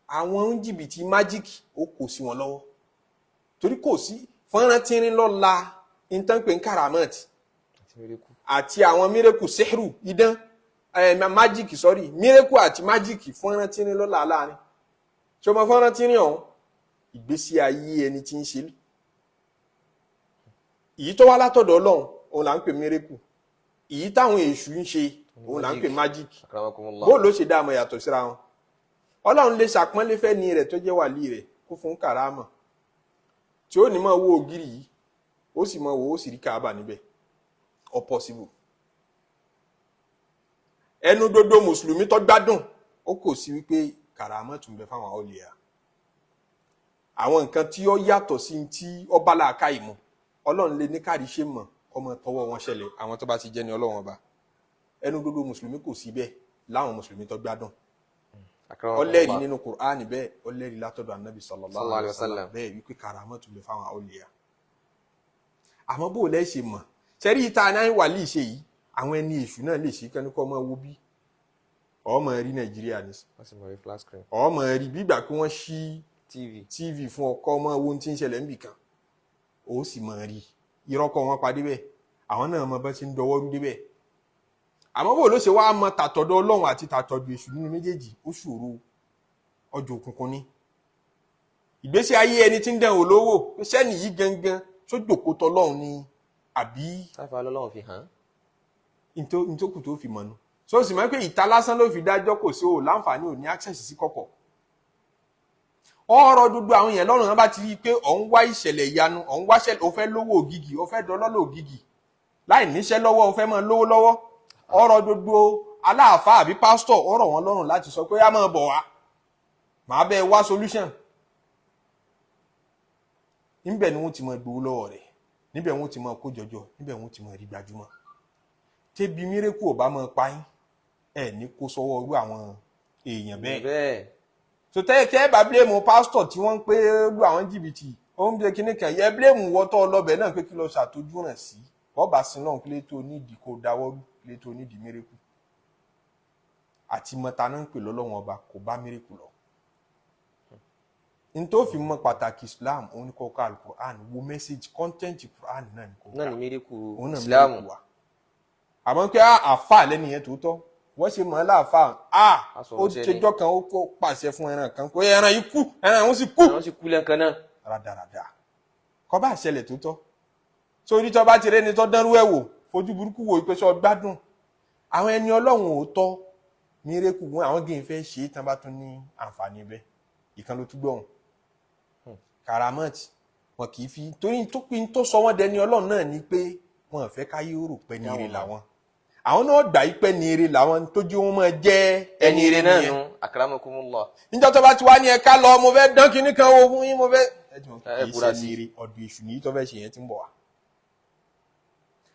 àwọn ń jìbìtì magic, ó kò sí wọn lọ́wọ́, torí kò sí fọ́nrán tínrín lọ́la ìtàn pé ń karamat Àti miracle. Àti àwọn miracle, sehru, idán, magic, sorry, miracle àti magic, fọ́nrán tínrín lọ́la láàrin. Ṣé o mọ fọ́nrán tínrín ọ̀hún? Ìgbésí ayé ẹni tí ń ṣe èyí tó wá látọ̀dọ̀ Ọlọ́run, òun là ń pè miracle. Èyí táwọn èṣù ń ṣe, òun là ń pè magic. Akramakumullah. Bó ló ṣe dá àmọ́ yàtọ̀ síra wọn? Ọlọ́run lè ṣàpọ́nlé fẹ́ ni rẹ̀ tó jẹ́ wàlí rẹ̀, kó fún kàrámà tí ó ní máa wo ògiri yìí, ó sì máa wo, ó sì rí Káàbà níbẹ̀. Ó possible. Ẹnu gbogbo mùsùlùmí tó gbádùn, ó kò sí wípé kàrámà tún bẹ fáwọn ọlẹ́yà, àwọn nǹkan tí ó yàtọ̀ sí tí ó bá làákà ìmọ̀. Ọlọ́run lè ní káàrí ṣe mọ̀ ọmọ tọwọ́ wọn ṣẹlẹ̀, àwọn tó bá ti jẹ́ ní Ọlọ́run ọba. Ẹnu gbogbo mùsùlùmí kò sí bẹ́ẹ̀ láwọn mùsùlùmí tó gbádùn. Ọlẹ́rìí nínú Kùránì bẹ́ẹ̀, ọlẹ́rìí látọ̀dọ̀ Anabi sallallahu alaihi wasallam bẹ́ẹ̀ wípé karamọ́ tún lè fáwọn awliya. Àmọ́ bó lẹ́ ṣe mọ̀ sẹ́rí ìta náà wà lè ṣe yìí, àwọn ẹni èṣù náà lè ṣe kẹ́ni kọ́ ọmọ wo bí ọmọ rí Nàìjíríà ní Wọ́n sì mọ̀ rí flat screen. Ọmọ rí bí ìgbà pé wọ́n ṣí TV. TV fún ọkọ, ọmọ wo tí ń ṣẹlẹ̀ níbì kan, ó sì mọ̀ rí irọ́ kọ́ wọn pa débẹ̀. Àwọn náà mọ bá ṣe ń dọwọ́ rú débẹ̀. Àmọ́ bó ló ṣe wá mọ tàtọ̀dọ̀ Ọlọ́run àti tàtọ̀dọ̀ èṣù nínú méjèèjì? Ó ṣòro, ọjọ́ òkùnkùn ni. Ìgbésí ayé ẹni tí ń dẹ̀ wò lówó sẹ́ni yìí gangan sójòkó tọlọ́run ni àbí? Sáfà lọ́lọ́run fi hàn. Ntókù tó fi mọ̀nù so sì mọ̀ pé ìta lásán ló fi dájọ́, kò sí o láǹfààní, ò ní access sí kọ̀kọ̀ ọ̀rọ̀ gbogbo àwọn èèyàn lọ́rùn. Wọn bá ti rí i pé ọ̀ ń wá ìṣẹ̀lẹ̀ ìyanu, ọ̀ ń wáṣẹ́, ò fẹ́ lówó ògìgì, ò fẹ́ dọlọ́lọ́ ògìgì láì níṣẹ́ lọ́wọ́, ò fẹ́ máa lówó lọ́wọ́, ọ̀rọ̀ gbogbo aláàfáà àbí pásítọ̀, ọ̀rọ̀ wọn lọ́rùn láti sọ pé á máa bọ̀ wá, màá bẹ́ẹ̀ wá solution. Níbẹ̀ ni wọ́n ti máa gbowó lọ́wọ́ rẹ̀, níbẹ̀ wọ́n ti máa kó jọjọ, níbẹ̀ wọ́n ti máa rí gbajúmọ̀. Tẹ́bi miracle ò bá máa pa yín, ẹ̀ ní kó sọ́wọ́ irú àwọn èèyàn bẹ́ẹ̀. Bẹ́ẹ̀. So tẹ́ tẹ́ bá blame pásítọ̀ tí wọ́n ń pé lu àwọn jìbìtì, ó ń bẹ kíní kan yẹ, blame wọ́tọ́ ọlọ́bẹ̀ náà pé kí lọ ṣàtọ́jú ràn sí bọ́ọ̀bà sí náà, kílé tó nídìí kó dáwọ́rú, kílé tó nídìí miracle àti mọ́ta náà ń pè lọ́lọ́wọ́n ọba, kò bá miracle lọ. N tó fi mọ pàtàkì Islam, òun ni kò ka Alukur'an, wo message content Quran náà ni kò Náà ka. ni miracle Òun náà Islam. Miracle wa. Àmọ́ pé àáfà lẹ́nu yẹn tòótọ́, wọ́n ṣe mọ̀ ọ́ láàfà á. A sọ̀rọ̀ Ó sẹ́ni. ṣèjọ́ kan, ó kó pàṣẹ fún ẹran kan pé ẹran yìí kú, ẹran òun sì kú. Àwọn sì kú lẹ́ǹkan náà. Rádaràda kọ́ bá ṣẹlẹ̀ tòótọ́ sórí tó bá ti rẹ́ni tó dánrú ẹ̀ wò, fojú burúkú wo ìpè sọ gbádùn àwọn ẹni Ọlọ́run òótọ́, miracle wọn, àwọn gèè fẹ́ ṣe é tán bá tún ní àǹfààní bẹ́ẹ̀. Ìkan ló tún gbọ̀hún karamọ́tì wọn kì í fi torí tó pin tó sọ wọ́n dẹni Ọlọ́run náà ni pé wọn ò fẹ́ káyé rò pé ní ire làwọn. Àwọn náà gbà yí pé ní ire làwọn tó jẹ́ wọn máa jẹ́. Ẹni ire náà nìyẹn. nu, akramakumullah. Níjọ́ tó bá ti wá ní ẹ̀ka lọ, mo fẹ́ dán kinní kan wo fún yín, mo fẹ́ ẹ ti mọ̀ Ẹ kì í fura ṣe sí. ní ire, ọ̀dọ̀ èṣù ní tó fẹ́ ṣe yẹn ti ń bọ̀ wá.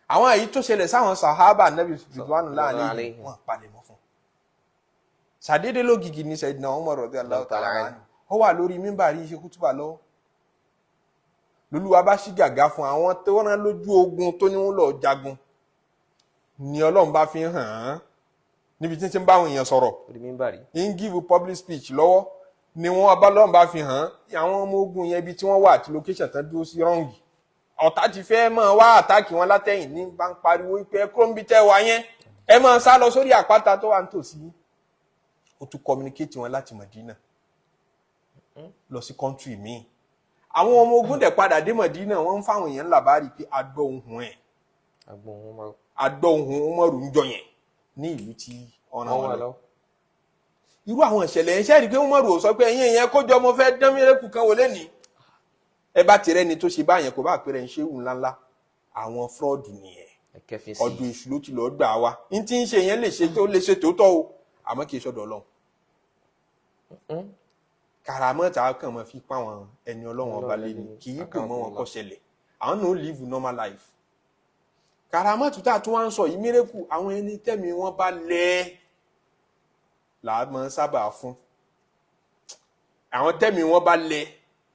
Àwọn èyí tó ṣẹlẹ̀ sáwọn sàhábà Nábì ridwanullahi alayhim alayhim. Wọn palẹ̀ mọ́ fún un. Sàdédé lógìgì ní Sayyidina Umar radiyallahu ta'ala anhu, ó wà lórí mímbàrí, ṣe kútùbà lọ́wọ́, lolúwa bá ṣí gàgá fún àwọn tó rán lójú ogun tó ní wọn lọ jagun, ni Ọlọ́run bá fi hàn án níbi tí ń ti ń bá àwọn èèyàn sọ̀rọ̀. Orí mímbàrí. Ń give public speech lọ́wọ́ ni wọ́n bá lọ́run bá fi hàn án àwọn ọmọ ogun yẹn, ibi tí wọ́n wà àti location tán dúró sí wrong. Ọ̀tá ti fẹ́ máa wá attack wọn látẹ̀yìn, ní bá ń pariwo pé ẹ kúrò níbi tẹ́ wà yẹn, ẹ máa sá lọ sórí àpáta tó wà nítòsí. Ó tún communicate wọn láti Mọ̀dínà lọ sí country míì. Àwọn ọmọ ogun dẹ̀ padà dé Mọ̀dínà, wọ́n ń fáwọn èèyàn làbárì pé a gbọ́ ohùn ẹ̀. Agbọ̀n wọn máa. A gbọ́ ohùn Umaru ń jọ yẹn ní ìlú tí ọ̀ràn Wọ́n wọn wà lọ. lọ. Irú àwọn ìṣẹ̀lẹ̀ yẹn, ṣe rí i pé Umaru ò sọ pé ẹ̀yin èèyàn kójọ, mo fẹ́ dán miracle kan wò lẹ́nìí. Ẹ bá tirẹ̀ ni tó ṣe báyẹn, kò bá pèrè ń ṣéwù ńláńlá, àwọn fraud nìyẹn. Ẹ kẹfin sí. Ọdún èṣù ló ti lọ́ọ́ gbà wá. Ní tí ń ṣe yẹn lè ṣe, tó lè ṣe tòótọ́ o, àmọ́ kì í ṣọ̀dọ̀ Ọlọ́run. Kàràmọ́ta kàn máa fi pa àwọn ẹni Ọlọ́run ọba lé ní, kì í dùn mọ́ wọn kó ṣẹlẹ̀. Àwọn náà live normal life. Kàràmọ́tù tá a tún wá ń sọ yìí, miracle, àwọn ẹni tẹ́mi wọn bá lẹ́ẹ̀ là á máa sábà fún. Àwọn tẹ́mi wọn bá lẹ̀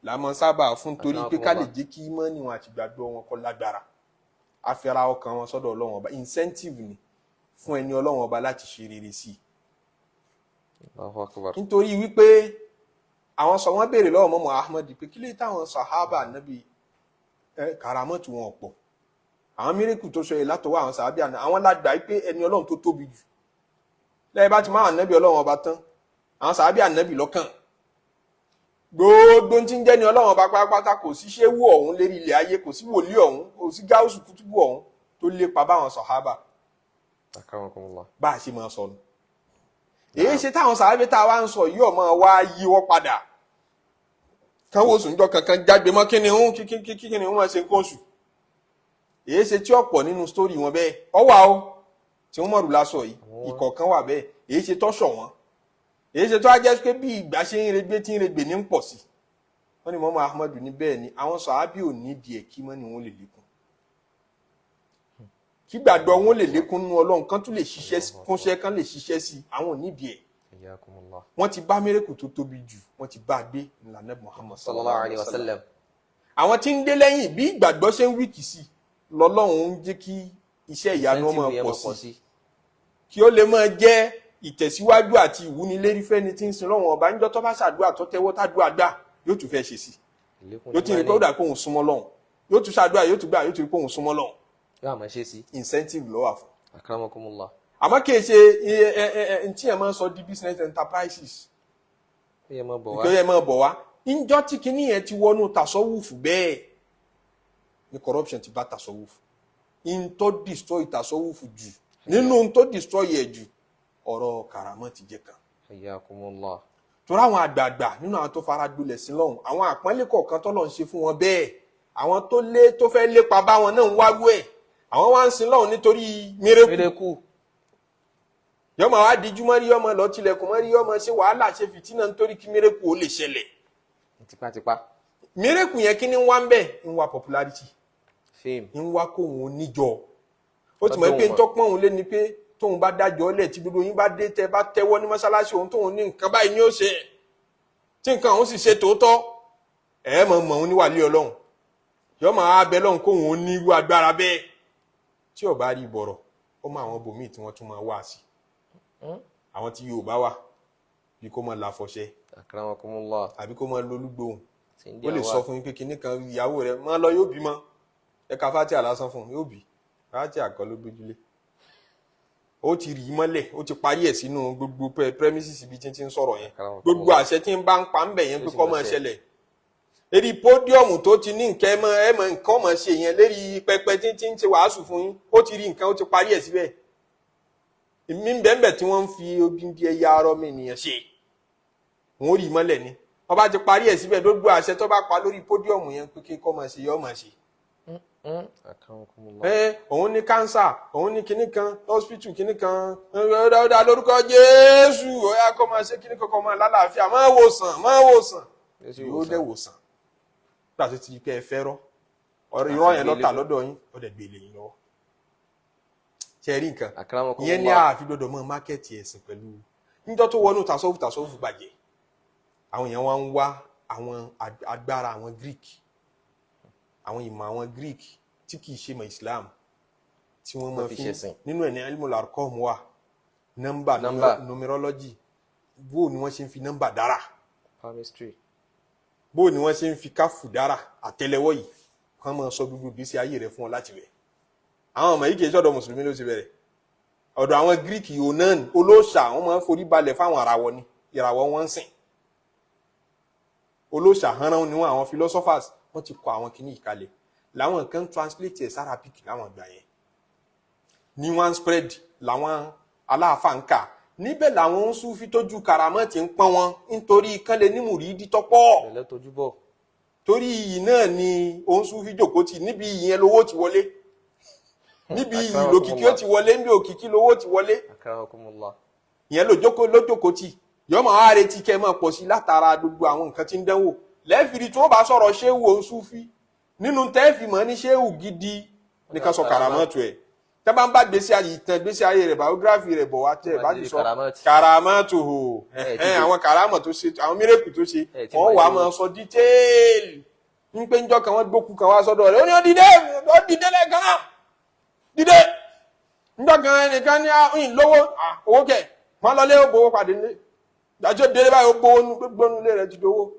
là á máa sábà fún, torí pé ká lè jẹ́ kí ìmánì wọn àti ìgbàgbọ́ wọn kó lágbára, àfẹ́ra ọkàn wọn sọ́dọ̀ Ọlọ́run ọba. Incentive ni fún ẹni Ọlọ́run ọba láti ṣe rere sí i. Allahu akbar. Nítorí wípé àwọn sọ, wọn béèrè lọ́wọ́ mọ́mọ́ Ahmad pé kí lè táwọn sàhábà nábì ẹ kàràmọ́tù wọn pọ̀, àwọn miracle tó sọ yìí látọwọ́ àwọn sàhábà àná, àwọn lágbà pé ẹni Ọlọ́run tó tóbi jù lẹ́yìn bá ti máa ànábì Ọlọ́run ọba tán, àwọn sàhábà ànábì lọ́kàn. Gbogbo tí ń jẹ́ ni Ọlọ́run ọba pátápátá, kò sí ṣéwù ọ̀hún lérí ilẹ̀ ayé, kò sí wòlíì ọ̀hún, kò sí gáúsù kútùbù ọ̀hún tó lépa báwọn sàhábà. Akramakumullah. Bá a ṣe máa sọ nù, èyí ṣe táwọn sàábé tá a wá ń sọ yìí ọmọ wa yíwọ́ padà káwọn oṣù ńjọ kankan jágbe mọ́ kí ni ń kí kí kí ni wọ́n ṣe ń kóṣù. Èyí ṣe tí ọ̀pọ̀ nínú story wọn bẹ́ẹ̀ ọ wà ó tí wọ́n mọ̀rù lásọ yìí, ìkọ̀ọ̀kan wà bẹ́ẹ̀. Èyí ṣe tọ́ṣọ̀ wọn, èyí ṣe tó á jẹ́ pé bí ìgbà ṣe ń regbé tí ń regbè ní ń pọ̀ sí. Wọ́n ní mọ́mọ́ Ahmadu ní bẹ́ẹ̀ ni àwọn sàábì ò ní díẹ̀ kí mọ́ ni wọ́n lè lékún, kí gbàgbọ́ wọn lè lékún nínú Ọlọ́run, kan tún lè ṣiṣẹ́ kúnṣẹ́, kan lè ṣiṣẹ́ sí, àwọn ò ní díẹ̀. Hayyakumullah. Wọ́n ti bá miracle tó tóbi jù, wọ́n ti bá a gbé ìlànà Muhammad Sallallahu alayhi wa sallam. Àwọn tí ń dé lẹ́yìn, bí ìgbàgbọ́ ṣe ń weak sí, lọ́lọ́run ń jẹ́ kí iṣẹ́ ìyanu ọmọ Incentive yẹn pọ̀ máa pọ̀ sí, sí. kí ó lè máa jẹ́ ìtẹ̀síwájú àti ìwúnilérí fẹ́ni tí ń sin lọ́wọ́n ọba. Níjọ́ tó bá ṣàdúrà, tó tẹ́wọ́ tádùá gbà, yóò tún fẹ́ ṣe sí, Ìlékún yóò tún rí pé ó dà pé òun súnmọ́ lọ́hùn, yóò tún ṣàdúrà, yóò tún gbà, yóò tún rí pé òun súnmọ́ lọ́hùn. Yóò àmọ́ ṣe sí. Incentive ló wà fún. Akramakumullah. Àmọ́ kì í ṣe ẹ ẹ ẹ ẹ tí ẹ máa ń sọ di business enterprises. Ó yẹ máa bọ̀ wá. Ìpè ẹ máa bọ̀ wá. Níjọ́ tí kinní yẹn ti wọnú tasọ́wùfù, bẹ́ẹ̀ ni corruption ti bá tasọ́wùfù. In tó destroy tasọ́wùfù jù, nínú tó destroy yẹ jù, ọ̀rọ̀ karamọ́ ti jẹ́ kan. Hayyakumullah. Torí àwọn àgbààgbà nínú àwọn tó fara gbolẹ̀ sí lọ́hùn, àwọn àpọ́nlé kọ̀ọ̀kan tọ́lọ̀ ń ṣe fún wọn bẹ́ẹ̀, àwọn tó lé tó fẹ́ lépa bá wọn náà ń wáwú ẹ̀. Àwọn wá ń sin lọ́hùn nítorí miracle. Miracle. Yọmọ wa díjú mọ́rí, yọmọ lọ tilẹ̀kùn mọ́rí, yọmọ ṣe wàhálà, ṣe fìtínà nítorí kí miracle ó lè ṣẹlẹ̀. Tipátipá. Miracle yẹn, kí ni ń wá ń bẹ̀? Ń wá popularity. Fame. Ń wá kóhun oníjọ. Ó ti mọ̀ pé Ọdún ń tọ́pọ̀n òun lé ni pé tóun bá dájọ́ lẹ̀, tí gbogbo yín bá dé, tẹ́ bá tẹ́wọ́ ní mọ́ṣáláṣí òun, tóun ní nǹkan báyìí ni ó ṣe, tí nǹkan òun sì ṣe tòótọ́, ẹ̀ mọ̀ mọ̀ òun níwàlé Ọlọ́run, yọ máa bẹ lọ́hùn kóhun ó ní irú agbára bẹ́ẹ̀. Tí ó bá rí bọ̀rọ̀, ó mọ àwọn bòmíì tí wọ́n tún máa wá sí, àwọn tí Yorùbá wà, bí kó máa láfọṣẹ, Akramakumullah. àbí kó máa lolúgbòhùn. Tí ń Ó lè dí sọ àwa. fún yín pé kinní kan ìyàwó rẹ̀ máa lọ, yóò bímọ, ẹ ka Fátíà lásán fún un, yóò bí. Fátíà kọ́ ló gbójúlé, ó ti rí i mọ́lẹ̀, ó ti parí ẹ̀ sínú gbogbo premises ibi tí ń ti ń sọ̀rọ̀ yẹn. Gbogbo àṣẹ tí ń bá ń pa ń bẹ̀ yẹn pé Ó sì kọ́ máa máa ṣẹ. ṣẹlẹ̀ lérí podium tó ti ní nǹkan, ẹ mọ nǹkan mọ̀ ṣe yẹn lérí pẹpẹ tí tí ń ṣe wàásù fún yín, ó ti rí nǹkan, ó ti parí ẹ̀ síbẹ̀. Èmi ń bẹ́ẹ̀ bẹ́ẹ̀ tí wọ́n ń fi odindi ẹ̀yà ara ọmọ ènìyàn ṣe, wọ́n ó rí i mọ́lẹ̀ ni. Wọ́n bá ti parí ẹ̀ síbẹ̀, gbogbo àṣẹ tó bá pa lórí podium yẹn pé kí kọ́ máa ṣe, yọ́ máa ṣe. Akramakumullah. Ẹ òun ní cancer, òun ní kinní kan hospital, kinní kan ọ̀dà, lórúkọ Jésù, ó yá, kó máa ṣe kinní kan, kó máa lálàáfíà, máa wòsàn, máa wòsàn. Yóò sì Yóò wòsàn. dẹ̀ wòsàn. Nígbà tó ti di pé ẹ fẹ́ rọ́ ọ̀rọ̀ irọ́ yẹn lọ́tà lọ́dọ̀ yín, ó dẹ̀ gbé lé yín lọ́wọ́. Ṣe rí nǹkan ìyẹn ní àfi gbọ́dọ̀ mọ́ market ẹ̀sìn pẹ̀lú níjọ́ tó wọnú tasọ́fù. Tasọ́fù bàjẹ́, àwọn èèyàn wá ń wá àwọn agbára àwọn Greek, àwọn ìmọ̀ àwọn Greek tí kìí ṣe mọ̀ Islam, tí wọ́n máa fi nínú ẹ̀ ní ilmul arqam wà, nọ́mbà, numerology, bó ni wọ́n ṣe ń fi nọ́mbà dára, palmistry, bó ni wọ́n ṣe ń fi káfù dára, àtẹ́lẹwọ́ yìí, kàn máa sọ gbogbo ìgbésí ayé rẹ̀ fún ọ láti rẹ̀. Àwọn ọmọ yìí kì í ṣọ̀dọ̀ mùsùlùmí ló ti bẹ̀rẹ̀, ọ̀dọ̀ àwọn Greek, Yunan, olóòṣà, wọ́n máa ń forí balẹ̀ fáwọn àràwọ̀ ni, ìràwọ̀ wọn ń sìn. Olóòṣà hánrán ni wọn. Àwọn philosophers, wọ́n ti kọ àwọn kìíní ìkalẹ̀, làwọn kan translate ẹ̀ sárabic láwọn ìgbà yẹn ní wọ́n spread, làwọn aláàfáà ń kà níbẹ̀, làwọn ń súnfí tójú karamọ́ ti ń pọ́n wọn nítorí kán lè ní mùrídìí tọ́pọ̀. Pẹ̀lẹ́ tójú bọ̀. Torí iyì náà ni òun súnfí jòkó tì. Níbi iyì yẹn lówó ti wọlé, níbi iyì lòkìkí ó ti wọlé, níbi òkìkí lówó ti wọlé. Akramakumullah. Ìyẹn lójókòó lójókòó tì, yọmọ á retí kẹ́ máa pọ̀ sí látara gbogbo àwọn nǹkan tí ń dánwò lẹ́ẹ̀fìrí. Tí wọ́n bá sọ̀rọ̀ ṣéwù òun súnfí nínú tẹ́ẹ̀fì mọ́ ní ṣéwù gidi ní ká sọ kàràmọ́tò ẹ̀, tẹ́ bá ń bá gbèsè ayé, ìtàn gbèsè ayé rẹ̀, biography rẹ̀ bọ̀ wá, tẹ́ ẹ̀ bá ti sọ kàràmọ́tò hò, àwọn kàràmọ̀ tó ṣe, àwọn mírèkù tó ṣe, wọ́n wàá máa sọ detail ń pé njọ́ kan wọ́n gbókù kan wá sọ́dọ̀ rẹ̀, ó ní ó dìde, ó dìde lẹ́ẹ̀kan náà, dìde. Njọ́ kan ẹnìkan ní ìyìn lówó, owó kẹ̀ wọ́n lọ lé, ó gbowó pàdé nílé, dájọ́ délé báyìí, ó gbowó gbónú lé rẹ̀ ti dowó.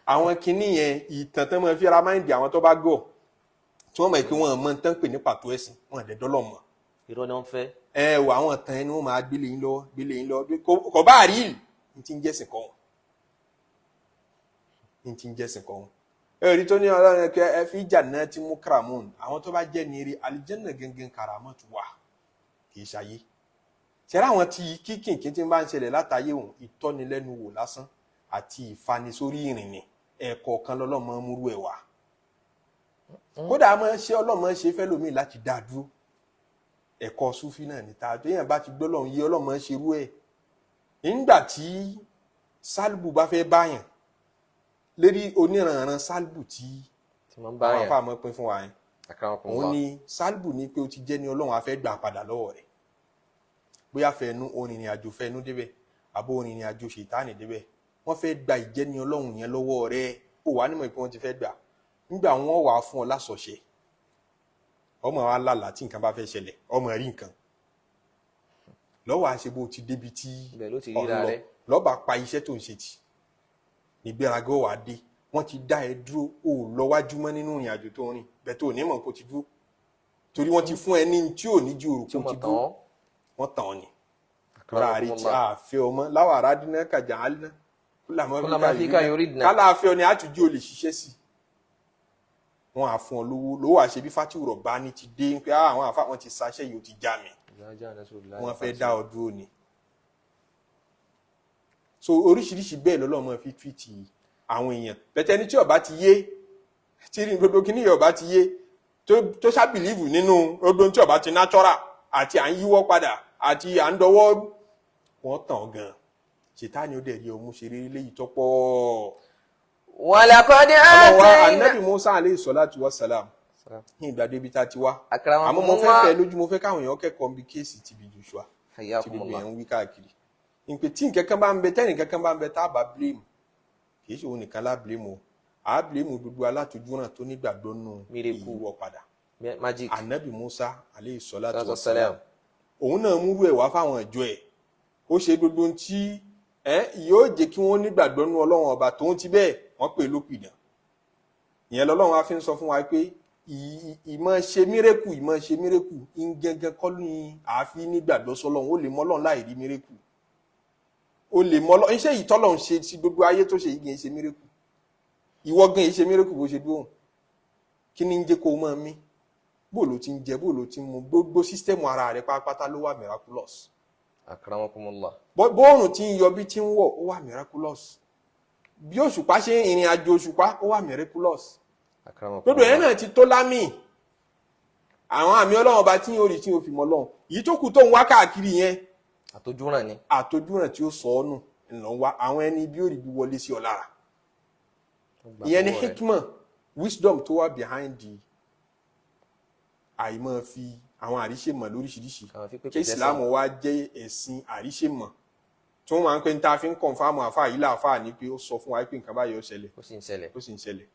Àwọn kinní yẹn, ìtàn tán máa fi ra mind àwọn tó bá gọ̀, tí wọ́n mọ̀ pé wọ́n mọ̀ tán pè ní pàtó ẹ̀sìn, wọ́n àdẹ dọ́lọ̀ mọ̀. Irọ́ ni wọ́n fẹ́. Ẹ wọ àwọn ìtàn ẹni wọ́n máa gbélé yín lọ́wọ́, gbélé yín lọ́wọ́, kò bá rí ní ti ń jẹ́sìn kọ́ wọn, ní ti ń jẹ́sìn kọ́ wọn. Ẹ rí tó ní Ọlọ́run ẹ fi ìjà náà ti mú karamun, àwọn tó bá jẹ́ ní eré alìjẹ́nà gangan, karamọ́ tó wà kì í ṣayé ṣẹlẹ. Àwọn tí kíkìnkín tí ń bá ń ṣẹlẹ̀ látàyè òun, ìtọ́nilẹ́nuwò lásán àti ìfanisórí ìrìn ni. Ẹ̀ẹ̀kọ̀ọ̀kan lọ́lọ́mọ múrú ẹ̀ wá. Kódà máa ń ṣe, ọlọ́mọ ṣe fẹ́ lómi láti dá dúró. Ẹ̀kọ́ súfì náà ní ta tó yẹn bá ti gbọ́ lọ́hùn yé, ọlọ́mọ ṣe rú ẹ̀. Nígbà tí sálùbù bá fẹ́ báyàn lérí oníranran sálùbù tí àwọn afáàmọ́ pín fún wa yẹn, òun ni sálùbù ní pé ó ti jẹ́ ní Ọlọ́run á fẹ́ gbà padà lọ́wọ́ rẹ̀, bóyá fẹ́nu orìnrìn àjò fẹ́nu débẹ̀, àbó orìnrìn àjò ṣètánì débẹ̀, wọ́n fẹ́ gba ìjẹ́ni Ọlọ́run yẹn lọ́wọ́ rẹ̀. Ó wà nímọ̀ pé wọ́n ti fẹ́ gbà. Nígbà wọ́n wà fún ọ lásọ̀ṣe, ọmọ wa lálàá tí nǹkan bá fẹ́ ṣẹlẹ̀, ọmọ rí nǹkan lọ́wọ́ àṣebó ti débi tí ọ̀n lọ, lọ́ba pa iṣẹ́ tó ń ṣe tì, nígbéraga wà á dé. Wọ́n ti dá ẹ dúró, ó lọ wájú mọ́ nínú ìrìn àjò tó ń rìn bẹ́ẹ̀, tó ní mọ̀ kó ti dúró, torí wọ́n ti fún ẹ ní tí ò ní ju òrùkú ti dúró. Wọ́n tàn ọ́ ni rárá àrí tí a fẹ́ ọmọ láwọn ará dínà kàjà álínà kálá àfẹ́ ọ ni àtúnjí ò lè ṣiṣẹ́ sí. Wọ́n á fún ọ lówó lówó, àṣẹ bí fatiwu rọ̀bá ní ti dé pé àwọn àfa wọn ti ṣaṣẹ́ yìí, ó ti já mi, wọ́n fẹ́ dá ọ dúró ni. So oríṣiríṣi bẹ́ẹ̀ lọ́lọ́mọ fi túwìtì àwọn èèyàn bẹ̀tẹ̀ ní tí ọba ti yé, tí rí gbogbo kíní yìí ọba ti yé, tó ṣàbìlíìfù nínú gbogbo tí ọba ti natural àti à ń yíwọ́ padà àti à ń dọwọ́, wọ́n tàn gan. Ṣètáni ó dẹ̀ rí ọmú ṣe rírí léyìí tọ́pọ̀. Walaqad atayna anabi Musa aleyhi salatu wa salam ní ìgbà débi tá a ti wá. Àmọ́ mo fẹ́ fẹ́ lójú, mo fẹ́ káwọn èèyàn kẹ́kọ̀ọ́ bí kéèsì ti bí Joshua tí gbogbo èèyàn ń wí káàkiri ìpè tí nǹkan kan bá ń bẹ, tẹ́nì kankan bá ń bẹ tá a bá blame, kì í ṣe òun nìkan lá blame o, à á blame gbogbo alátojúràn tó nígbàgbọ́ nù ìwọ padà. Anabi Musa aleyhi salatu wa salam, òun náà múrú ẹ̀ wá fáwọn ìjọ ẹ̀, ó ṣe gbogbo ohun tí yóò jẹ́ kí wọ́n nígbàgbọ́ nú Ọlọ́run ọba, tóun ti bẹ́ẹ̀ wọ́n pè lópìdán. Ìyẹn lọ́lọ́run á fi ń sọ fún wa pé ìmọ̀ ṣe mírèkù, ìmọ̀ ṣe mírèkù ń gẹ́gẹ́ kọ́ ní àáfi nígbàgbọ́ sọlọ́run. Ó lè mọ Ọlọ́run láì rí mírèkù, ó lè mọ Ọlọ́run. Iṣẹ́ ìtọ́lọ́run ṣe sí gbogbo ayé tó ṣe yìí kì í ṣe mírèkù. Ìwọ gan yìí ṣe mírèkù bó ṣe dúró. Kí ni ń jẹ́ kó o máa mí? Bó ló ti ń jẹ, bó ló ti ń mu, gbogbo sísítẹ́ẹ̀mù ara rẹ pátápátá ló wà miraculous. Akramakumullah. Bóòrùn tí ń yọ, bí tí ń wọ̀, ó wà miraculous. Bí òṣùpá ṣe ìrìn àjò òṣùpá, ó wà miraculous. Gbogbo ẹ̀ náà ti tó lámì àwọn àmì Ọlọ́run ọba tí yóò rí tí yóò fi mọ Ọlọ́run. Èyí tó kù tó ń wá káàkiri yẹn, àtojúràn ni. Àtojúràn tí ó sọ ọ́ nù ńlọ ń wá. Àwọn ẹni bí ó rí bí wọlé sí ọ lára. Gbà Ìyẹn ni lọ́wọ́ rẹ̀. hikma, wisdom tó wà behind the àìmọ́ fi àwọn àríṣèmọ̀ lóríṣiríṣi. Àwọn fi pépè Kí jẹ́sìn. Islam wá jẹ́ ẹ̀sìn àríṣèmọ̀ tí wọ́n máa ń pè ní ta fi ń confirm àfáà yìí láàfáà ni pé ó sọ fún wa pé nǹkan báyìí ó ṣẹlẹ̀. Ó sì ń ṣẹlẹ̀. Ó sì ń ṣẹlẹ̀.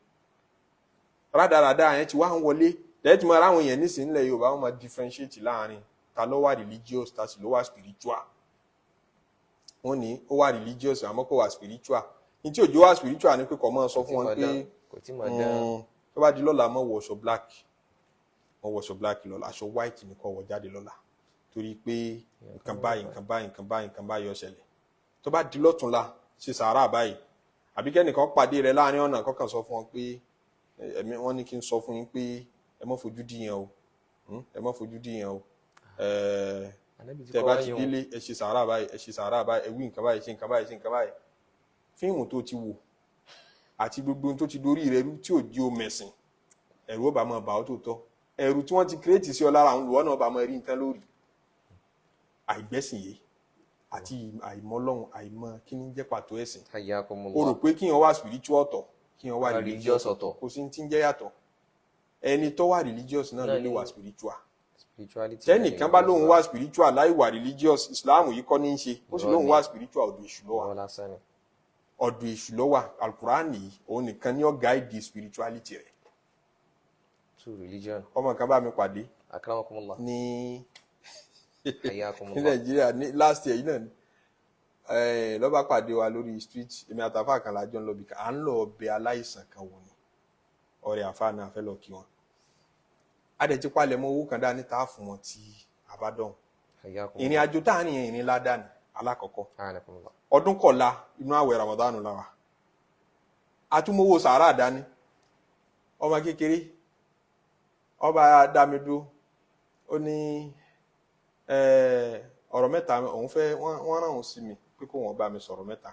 Rádaràda yẹn ti wá ń wọlé lẹ́yìn tí mo ra àwọn èèyàn nísìnyí nílẹ̀ Yorùbá, wọ́n máa differentiate láàrin ta ló wà religious, ta sì ló wà spiritual. Wọ́n ní ó wà religious àmọ́ kò wà spiritual. Ní tí òjò wà spiritual ni pé kò máa sọ fún wọn pé kò tí mọ̀ dán. Tó bá di lọ́la, má wọ aṣọ black, má wọ aṣọ black lọ́la, aṣọ white ni kó wọ jáde lọ́la, torí pé nǹkan báyìí, nǹkan báyìí, nǹkan báyìí, nǹkan báyìí ó ṣẹlẹ̀. Tó bá di lọ́túnla, ṣe sàárà báyìí. Àbí kẹ́nìkan pàdé rẹ láàrin ọ̀nà, kọ́kàn sọ fún wọn pé ẹ̀mí wọ́n ní kí n sọ fún yín pé ẹ má fojú dí yẹn o. Ẹ má fojú dí yẹn o. Ànábì ti Tẹ kọ́ bá wá ti yín o. délé, ẹ ṣe sàárà báyìí, ẹ ṣe sàárà báyìí, ẹ wí nǹkan báyìí, ṣe nǹkan báyìí, ṣe nǹkan báyìí. Fíìmù tó ti wò àti gbogbo ohun tó ti dorí rẹ rú tí ò di o mẹ̀sìn, ẹ̀rù ó bá máa bà ọ́ tó tọ́. Ẹ̀rù tí wọ́n ti create sí ọ lára àwọn olùwọ́ náà bá máa rí nǹkan lórí àìgbẹ́sìn yìí àti àìmọ̀ Ọlọ́hun, àìmọ̀ kí ní jẹ́ pàtó ẹ̀sìn. O rò Hayyakumullah. pé kíyàn wà spiritual ọ̀tọ̀, kíyàn wà Wà religious religious ọ̀tọ̀. Kò sí ní tí ń jẹ́ yàtọ̀. Ẹni tó wà religious náà ló Náà lè ni- wà spiritual. Spirituality. Tẹ́nìkan bá lóun wà spiritual láì wà religious, Islam yìí kọ́ ní í ṣe. Ó sì Irọ́ lóun ni. wà spiritual, ọ̀dọ̀ èṣù ló wà. Ọ̀rọ̀ lásán ni. Ọ̀dọ̀ èṣù ló wà. Alukurani yìí, òun nìkan ni ó guide spirituality rẹ̀. True religion. Ọmọ kan bá mi pàdé Akramakumullah. ní ní Hayyakumullah. Nàìjíríà ní last year yìí náà ni. Ló bá pàdé wa lórí street. Èmi àtàfà kan lájọ ń lọ bí à ń lọ bẹ aláìsàn kan wò ni. Ọ̀rẹ́ àfa náà fẹ́ lọ kí wọn. A dẹ̀ ti palẹ̀ mọ́ owó kan dání tá a fún wọn tí a bá dọ̀hùn. Hayyakumullah. Ìrìn àjò tá à ń rìn yẹn, ìrìn ládàá ni alákọ̀ọ́kọ́. A'anakumullah. Ọdún kọ̀la, inú àwẹ̀ Ramadan la wà, atúmọ̀wò sàárà dání. Ọmọ kékeré ọba dá mi dúró, ó ní ọ̀rọ̀ mẹ́ta òun fẹ́ wọ́n rán òun sí mi pé kó wọ́n bá mi sọ̀rọ̀ mẹ́ta.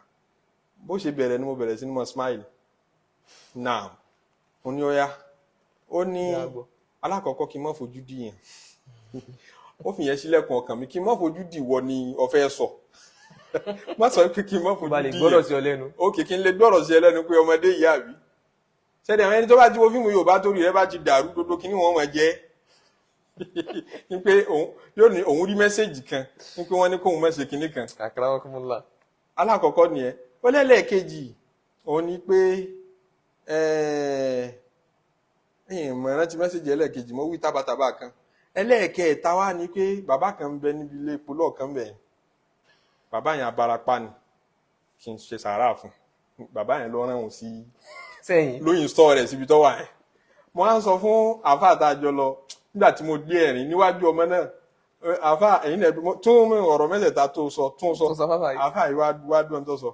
Bó ṣe bẹ̀rẹ̀ ni mo bẹ̀rẹ̀ sí ní mo smile now. Mo ní ó yá. Ó ní Yá gbọ́. alákọ̀ọ́kọ́, kí n má fojú dì yẹn. Ó fi yẹn sílẹ̀kùn ọkàn mi. Kí n má fojú dì wọ ni ọ̀fẹ́ sọ, má sọ pé kí n má Kó fojú ba lè dì gbọ́dọ̀ yẹn. sí ọ lẹ́nu. Ókè, kí n lè gbọ́rọ̀ sí ẹ lẹ́nu pé ọmọdé yìí, àbí sẹ́ni àwọn ẹni tó bá ti wo fíìmù Yorùbá tó rí rẹ bá ti dàrú dodo kí ni wọ́n máa jẹ́ ní pé òun yóò ní òun rí message kan ní pé wọ́n ní kóun má ṣe kinní kan. Akramakumullah. Alákọ̀ọ́kọ́ nìyẹn. Ó lẹ́lẹ́ẹ̀kejì, òun ni pé mọ̀ rántí message ẹlẹ́ẹ̀kejì mo wí tábàtàbà kan. Ẹlẹ́ẹ̀kẹta wá ni pé bàbá kan ń bẹ níbi ilé epo lọ́ọ̀kan bẹ̀, bàbá yẹn abarapá ni, kí n ṣe sàárà fún bàbá yẹn ló rán òun sí Sẹ́yìn. lóyún sọ rẹ̀ síbi tó wà yẹn. Mo á ń sọ fún àáfàá tá a jọ lọ nígbà tí mo gbé ẹ̀rín níwájú ọmọ náà, àáfàá, ẹ̀yin náà tún ọ̀rọ̀ mẹ́tẹ̀ẹ̀ta tó sọ tún sọ. Tún sọ fáfá yìí. Àáfàá yìí wá dùn tó sọ.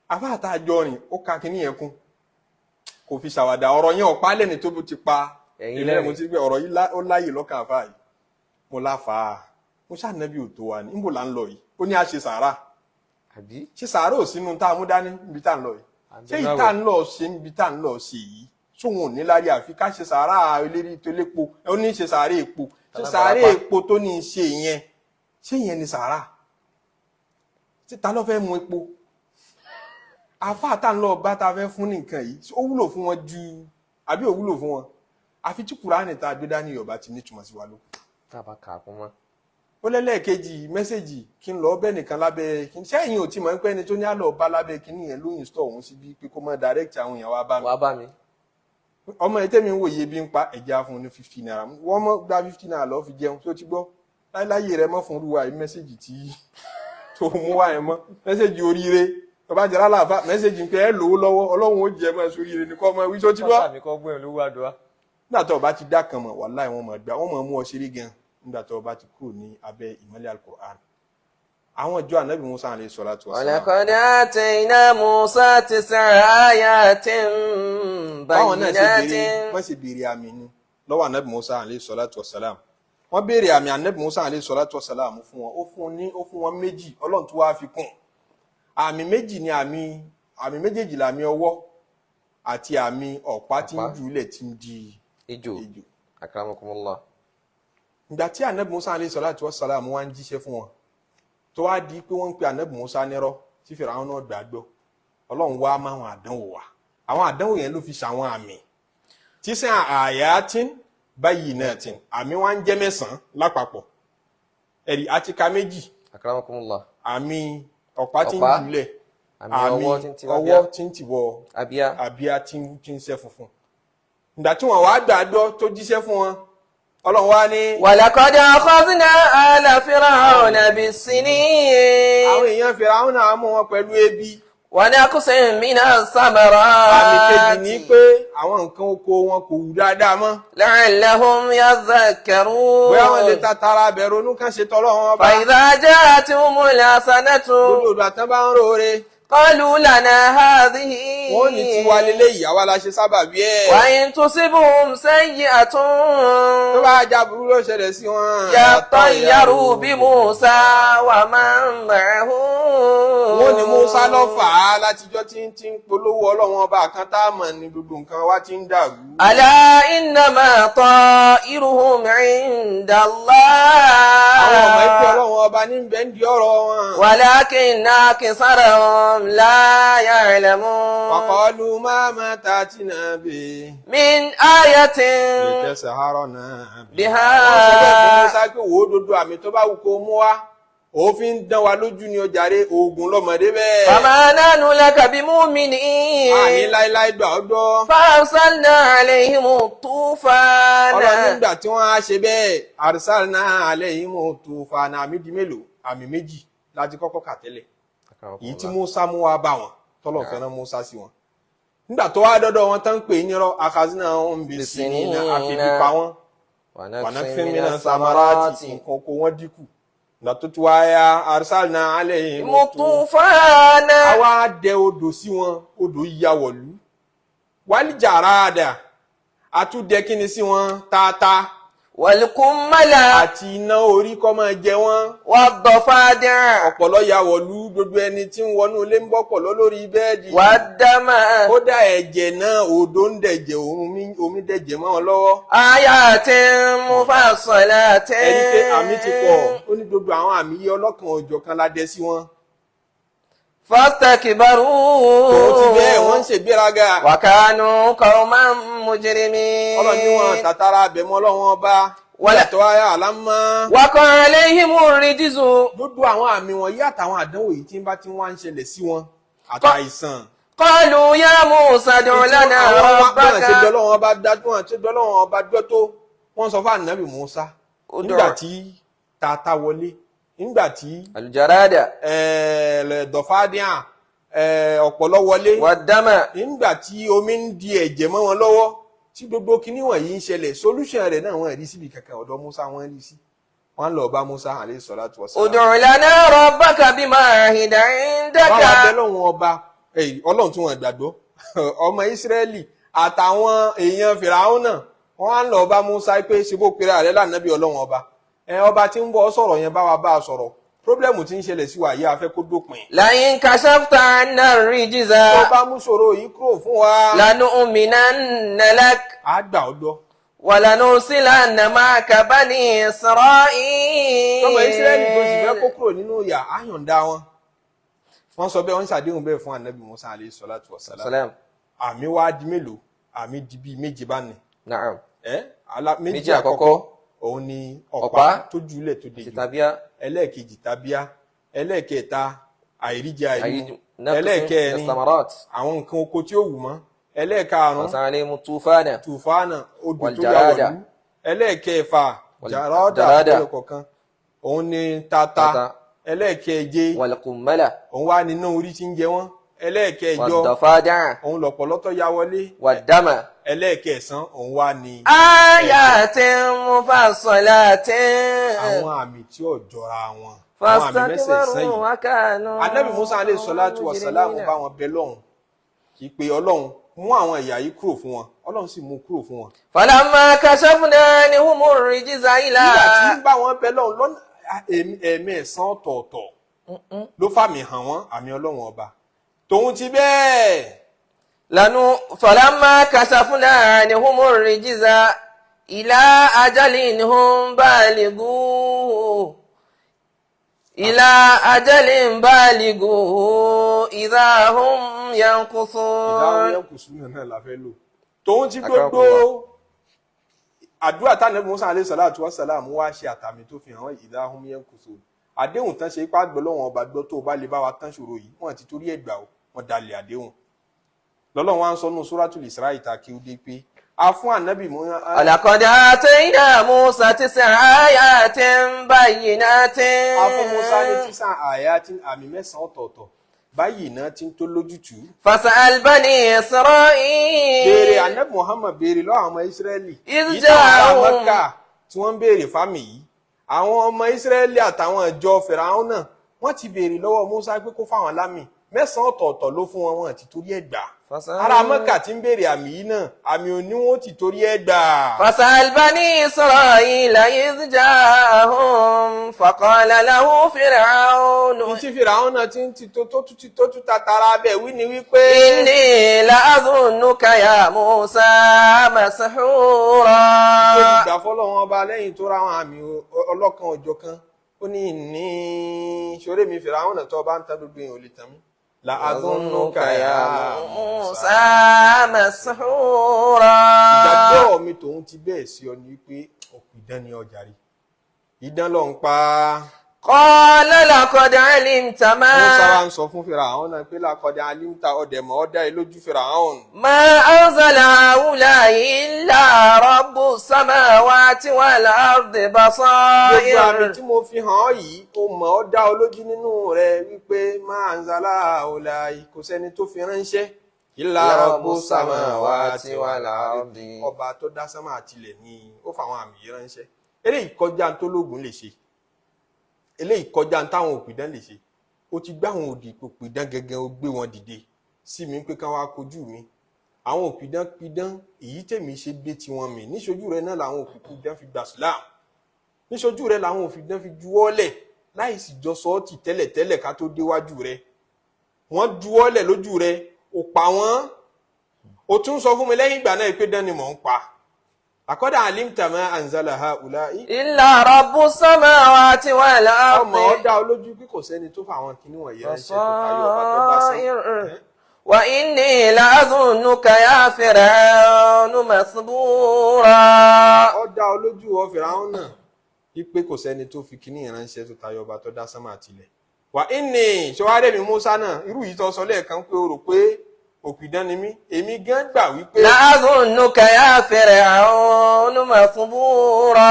Àáfàá tá a jọ rìn, ó ka kinní yẹn kún, kò fi ṣàwàdà. Ọ̀rọ̀ yẹn ọ̀pá lẹ́ni tó ti pa Ẹ̀yin èmi náà. lẹ́rìn. Mo ti gbé ọ̀rọ̀ yìí ó láyè lọ́kàn àáfàá yìí. Mo láfàá, mo ṣànàbí ò tó wa ní níbo là ń lọ yìí? Ó ní a ṣe sàárà. Àbí? Ṣe sàárà ò sínú tá a mú dání níbi tá à ń lọ yìí? Ṣé Àbí ìta ń lọ ṣe níbi tá à ń lọ ṣe yìí sóhun ò ní lárí àfi ká ṣe sàárà eléré tó lépo? Ó ní ṣe sàárà epo, ṣe sàárà epo tó ní í ṣe yẹn, ṣé yẹn ni sàárà? Ṣé ta ló fẹ́ mu epo? Àfáà tá ń lọ bá ta fẹ́ fún ní nǹkan yìí, ṣé ó wúlò fún wọn ju àbí ò wúlò fún wọn? Àfi tí Kùránì tá a gbé dání Yorùbá ti nítumọ̀ sí wa lóko. Tá a bá kà á kún mọ́. Ó lẹ́lẹ́ẹ̀kejì, message kí n lọ bẹ́ẹ̀ nìkan lábẹ́ kí n sẹ́yìn ò tí mọ̀ pé ẹni tó ní àlọ́ bá lábẹ́ kínní yẹn lóyún store òun síbi pé kó má direct àwọn èèyàn wá bá mi. Wàá bá mi. Ọmọ ẹ tẹ́mi ń wòye bí ń pa ẹ̀já fún un ní ₦50. Wọ́n mọ́ gba ₦50 lọ́ọ́ fi jẹun tó ti gbọ́ láíláyé rẹ mọ́ fún ruwa yìí. Message tí tó mú wá yẹn mọ́ message oríire tó bá jẹ́ lálàáfà, message pé ẹ lówó lọ́wọ́, Ọlọ́run ó jẹ́ mọ́ sóríire ní kọ́ ọmọ wí tó ti gbọ́. Bàbá mi kọ́ gbọ́n lówó àdúrà. Nígbà tó o bá ti dá kan mọ̀, wàláì, wọ́n mọ̀ gbà, wọ́n mọ̀ mú ọ ṣeré gan. Nígbà tó o bá ti kúrò ní abẹ́ ìmọ́lẹ̀ Al-Qur'an, àwọn ìjọ Ànábì Musa alayhi salatu wassalam. ولقد آتينا موسى تسع آيات Báwọn náà ṣe بينات. béèrè, wọ́n sì béèrè àmì ni lọ́wọ́ Ànábì Musa alayhi salatu wassalam. Wọ́n béèrè àmì, Ànábì Musa alayhi salatu wassalam fún wọn. Ó fún wọn méjì, Ọlọ́run tó wá fi kún àmì méjì ni àmì méjèèjì làmì ọwọ́ àti àmì ọ̀pá tí ń Ọ̀pá. jùlẹ̀ tí ń di Ejò. ejò. Akramakumullah. Ìgbà tí Anabi Musa alayhi salatu wassalam wá ń jíṣẹ́ fún wọn, tó wá di pé wọ́n ń pe Anabi Musa nírọ́, tí Fìràwọn náà gbàgbọ́, Ọlọ́run wá máwọn àdánwò wá. Àwọn àdánwò yẹn ló fi ṣàwọn àmì tíṣàn àyàtìn báyìí náà tì àmì wa ń jẹ́ 9 lápapọ̀. Ẹ̀rí àti ka 2. Akramakumullah. Àmì ọ̀pá tí ń Ọ̀pá. jùlẹ̀, Àmì àmì ọwọ́ tí ń ti ọwọ́ tí ń tìwọ abíyá, àbíyá tí ń ṣẹ́ funfun. Ìgbà tí wọ́n wá gbàgbọ́ tó jíṣẹ́ fún wọn, Ọlọ́run wá ní. ولقد أخذنا آل فرعون بالسنين Àwọn èèyàn Fìràwọn náà mú wọn pẹ̀lú ebi. ونقص من Àmì kejì ní الثمرات pé àwọn nǹkan oko wọn kò wù dáadáa mọ́. لعلهم يذكرون. Bóyá wọn lè ta tara bẹ̀rù onú kan ṣe tọ́lọ́run ọba. فإذا جاءتهم الحسنة Gbogbo ìgbà tán bá ń róore, قالوا لنا هذه wọn ò ní tiwa leléyìí, àwa la ṣe sábàbí ẹ̀. وإن تصبهم سيئة Tó bá já burú ló ṣẹlẹ̀ sí wọn, يطيروا بموسى ومن معه. Wọ́n ní Musa ló fà á látijọ́ tí ń ti ń polówó Ọlọ́run ọba kan tá a mọ̀ ní gbogbo nǹkan wa ti ń dàrú. ألا إنما طائرهم عند الله Àwọn ọmọ ìpè Ọlọ́run ọba ní bẹ́ẹ̀ ń di ọ̀rọ̀ wọn. ولكن أكثرهم لا يعلمون. وقالوا ما تأتنا به من آية لتسحرنا بها. Wọ́n sọ bẹ́ẹ̀ fún Musa pé wò ó dodo àmì tó bá wù kó mú wá, òfin dán wa lójú ni ọjàre oògùn lọ́mọdé bẹ́ẹ̀. فما نحن لك بمؤمنين. Àní láéláé gbà ọ́ gbọ́. فأرسلنا عليهم الطوفان. Ọlọ́run nígbà tí wọ́n á ṣe bẹ́ẹ̀, arsalna alayhimu tufana. Àmì di mélòó? Àmì 2 láti kọ́kọ́ kà tẹ́lẹ̀, èyí tí Musa mú wá bá wọn tọ́lọ̀ fẹ́ràn Musa sí wọn. Nígbà tó wá dọ́dọ̀ wọn tán pè é nírọ́, akazina ń bè sí ní àfibí pa wọn wànàfínmínà samarati, nǹkan oko wọn dínkù. Ìgbà tó ti wá yá, arsalna alayhimu الطوفان. Àwa dẹ odò sí wọn, odò ya wọ̀lú, wálìjàràdà àtúndẹ kíni sí wọn, tata والقمل àti iná orí kọ́ máa jẹ wọ́n. والضفادع Ọ̀pọ̀lọ́ ya wọ̀lú, gbogbo ẹni tí ń wọnú ilé ń bọ́ pọ̀lọ́ lórí bẹ́ẹ̀dì. والدم. Kódà ẹ̀jẹ̀ náà, odò ń dẹ̀jẹ̀, omi dẹ̀jẹ̀ mọ́ wọn lọ́wọ́. آيات مفصلات. Ẹni pé àmì ti pọ̀, ó ní gbogbo àwọn àmì yìí ọlọ́kan òjọ̀ kan la dẹ sí wọn. فاستكبروا Tòun ti bẹ́ẹ̀, wọ́n ń ṣègbéraga. وكانوا قوما مجرمين. Ọlọ́run ní wọn tàtàrà abẹ̀mọ́ Ọlọ́run ọba Wala- tó wáyà àlámọ́. وقع عليهم الرجز. Gbogbo àwọn àmì wọ̀nyí àtàwọn àdánwò yìí tí ń bá ti wá ń ṣẹlẹ̀ sí wọn àtàìsàn. قالوا يا موسى ادع لنا Àwọn bọ́n ṣe ربك. dọ́lọ́wọ́n ọba dájú, wọn ṣe dọ́lọ́wọ́n ọba dúró tó wọ́n sọ fún ànábì Musa Ó nígbà dọ̀rọ̀. tí tata wọlé, nígbà tí الجراد dọ̀fádìá ọ̀pọ̀lọ́ wọlé, والدم nígbà tí omi ń di ẹ̀jẹ̀ mọ́ wọn lọ́wọ́, tí gbogbo kinní wọ̀nyí ń ṣẹlẹ̀, solution rẹ̀ náà wọ́n rí síbi kankan, ọ̀dọ̀ Musa wọ́n rí sí. Wọ́n lọ bá Musa alayhi salatu wassalam. ادع لنا ربك بما عهد عندك. Báwa bẹ lọ́wọ́n ọba Ọlọ́run tí wọ́n gbàgbọ́, ọmọ Ísírẹ́lì àtàwọn èèyàn Fìràhónà náà, wọ́n á lọ bá Musa pé ṣe bó pera rẹ̀ lánàbí Ọlọ́run ọba ẹ, ọba tí ń bọ̀ sọ̀rọ̀ yẹn, bá wa bá a sọ̀rọ̀, problem tí ń ṣẹlẹ̀ sí wa yìí a fẹ́ kó dópin. لئن كشفت عنا الرجز Tó bá mú ṣòro yìí kúrò fún wa, لنؤمنن لك á gbà ọ́ gbọ́. ولنرسلن معك بني إسرائيل. Tọmọ Ísírẹ́lì tó sì fẹ́ kó kúrò nínú ìyà, á yọ̀ǹda wọn. Wọ́n sọ bẹ́ẹ̀, wọ́n ń ṣàdéhùn bẹ́ẹ̀ fún ànábì Musa alayhi salatu wassalam. سلام. Àmì wá di mélòó? Àmì di bíi 7 bá ní. نعم. Ẹ ala méjì. Méjì àkọ́kọ́. Òun ni ọ̀pá Ọ̀pá. tó jùlẹ̀ tó dejò. Tàbíà. Ẹlẹ́ẹ̀kejì tábíà, ẹlẹ́ẹ̀kẹta àìríjẹ àìrímu, نقص من ẹlẹ́ẹ̀kẹrin الثمرات àwọn nǹkan oko tí ó wù mọ́, ẹlẹ́ẹ̀karùn-ún وأرسلنا عليهم الطوفان tùfánà odò tó yà Wàljarada. wọ̀lú, ẹlẹ́ẹ̀kẹfà jàrọ́dà Jarada. lọ́kọ̀ọ̀kan òun ni tata, Tata. ẹlẹ́ẹ̀keje والقمل òun wá nínú orí tí ń jẹ wọ́n, ẹlẹ́ẹ̀kẹjọ والضفادع òun lọ̀pọ̀lọpọ̀ ya wọlé, والدم ẹlẹ́ẹ̀kẹsàn òun wá ní آيات مفصلات àwọn àmì tí ò jọra wọn, àwọn àmì mẹ́sẹ̀ẹ̀sán فاستكبروا yìí. وكانوا Anabi Musa aleyhi salatu wa salam مجرمين. bá wọn bẹ lọ́hùn kì í pe Ọlọ́run mú àwọn ìyà yìí kúrò fún wọn, Ọlọ́run sì mú kúrò fún wọn. فلما كشفنا عنهم الرجز إلى Nígbà tí ń bá wọn bẹ lọ́hùn lọ́nà ẹ̀ẹ̀mẹ̀sán ọ̀tọ̀ọ̀tọ̀ ló fàmì hàn wọ́n, àmì Ọlọ́run ọba tòun ti bẹ́ẹ̀. لنو فلما كشفنا عنهم الرجز إلى أجل هم بالغوه إلى أجل بالغه إذا هم Ìdáhùn ينكثون. Yẹn kù sínú náà la fẹ́ lò. Tòun ti gbogbo àdúrà tánàbí Musa alayhi salatu wa salam wá ṣe àtàmì tó fi hàn wọ́n, ìdáhùn yẹn kù sóò. Àdéhùn tán ṣe ipá gbọ́ lọ́wọ́n ọba gbọ́ tó o bá lè bá wa tán ṣòro yìí, wọ́n ti torí ẹ̀ gbà ó, wọ́n dalẹ̀ àdéhùn. Lọ́lọ́run wá ń sọ nù Suratul Isra ìta kí ó dé pé a fún ànábì Musa. ولقد آتينا موسى تسع آيات بينات. A fún Musa ní tísà àyà tí àmì mẹ́sàn-án ọ̀tọ̀ọ̀tọ̀ báyìí náà ti ń tó lójútùú. فاسأل بني Béèrè إسرائيل. Anabi Muhammad, béèrè lọ́wọ́ àwọn ọmọ Ísírẹ́lì. Iz Yìí táwọn ará ja'ahum. Mẹ́kà tí wọ́n ń béèrè fámì yìí, àwọn ọmọ Ísírẹ́lì àtàwọn ìjọ Fìràhùn náà, wọ́n ti béèrè lọ́wọ́ Musa pé kó fáwọn lámì mẹ́sàn-án ọ̀tọ̀ọ̀tọ̀ ló fún wọn, wọn ti torí ẹ̀ gbà. فاسأل Ará Mẹ́kà ti ń béèrè àmì yìí náà, àmì òní wọn ti torí ẹ̀ gbà. فاسأل بني إسرائيل إذ جاءهم فقال له فرعون. Tí Fìràhùn náà ti ń ti tó tó ti tó tún tatara bẹ́ẹ̀ wí ni wípé. إني لأظنك يا موسى مسحورا. Tó ti gbà fọlọ́wọn ọba lẹ́yìn tó ráwọn àmì ọlọ́kan ọjọ́ kan, ó ní ní ṣoré mi Fìràhùn náà, tó ọba ń ta gbogbo èèyàn ò lè tàn mí. La adúnnúkà ya موسى مسحورا. Ìgbàgbọ́ mi tòun ti bẹ́ẹ̀ sí ọ ni wípé òpìdán ni ọjà rí, idán ló ń pa. قال لقد علمت Musa ما wa ń sọ fún Fìràhùn náà pé làkọ̀dẹ̀ alimta, ọ̀dẹ̀ mọ́ ọ́ dá ẹ lójú Fìràhùn. ما أنزل هؤلاء إلا رب السماوات والأرض Gbogbo àmì بصائر. tí mo fi hàn ọ́ yìí, ó mọ̀ ọ́ dá ọ lójú nínú rẹ wípé máa ń zalá ọ̀la, kò sẹ́ni tó fi ránṣẹ́ ìlà rọ̀bù samawati wal ardi, ọba tó dá sánmà àtilẹ̀ ni ó fàwọn àmì yìí ránṣẹ́. Eléyìí kọjá tó lóògùn lè ṣe, eléyìí kọjá táwọn òpìdán lè ṣe. Ó ti gbá àwọn òdì òpìdán gẹ́gẹ́, ó gbé wọn dìde sí mi pé ká wá kojú mi. Àwọn òpìdán pidán èyí tèmi ṣe gbé tiwọn mì níṣojú rẹ náà làwọn òpìdán fi gbà sílámù, níṣojú rẹ làwọn òfìdán fi juwọ́lẹ̀ láì sì jọ sọ́ọ̀tì tẹ́lẹ̀tẹ́lẹ̀ ká tó déwájú rẹ. Wọ́n juwọ́lẹ̀ lójú rẹ, ò pa wọ́n. Ó tún sọ fún mi lẹ́yìn ìgbà náà pé dán ni mò ń pa. Àkọ́dà alimta ma anzala haula'i. إلا رب السماوات والأرض. Ọmọ ọ dá ọ lójú pé kò sẹ́ni tó fa àwọn kinní wọ̀nyí ránṣẹ́ tó tayọ ọba tó dá sán. بصائر وإني لأظنك يا فرعون مثبورا. Ọ dá ọ lójú ọ Fìràhùn náà wípé kò sẹ́ni tó fi kinní yẹn ránṣẹ́ tó tayọ ọba tó dá sánmà àtilẹ̀. Wà ní ṣọwárẹ̀ mi Musa náà, irú yìí tó sọ lẹ́ẹ̀kan pé o rò pé òpìdán ni mí, èmi gan gbà wípé. لأظنك يا فرعون مثبورا.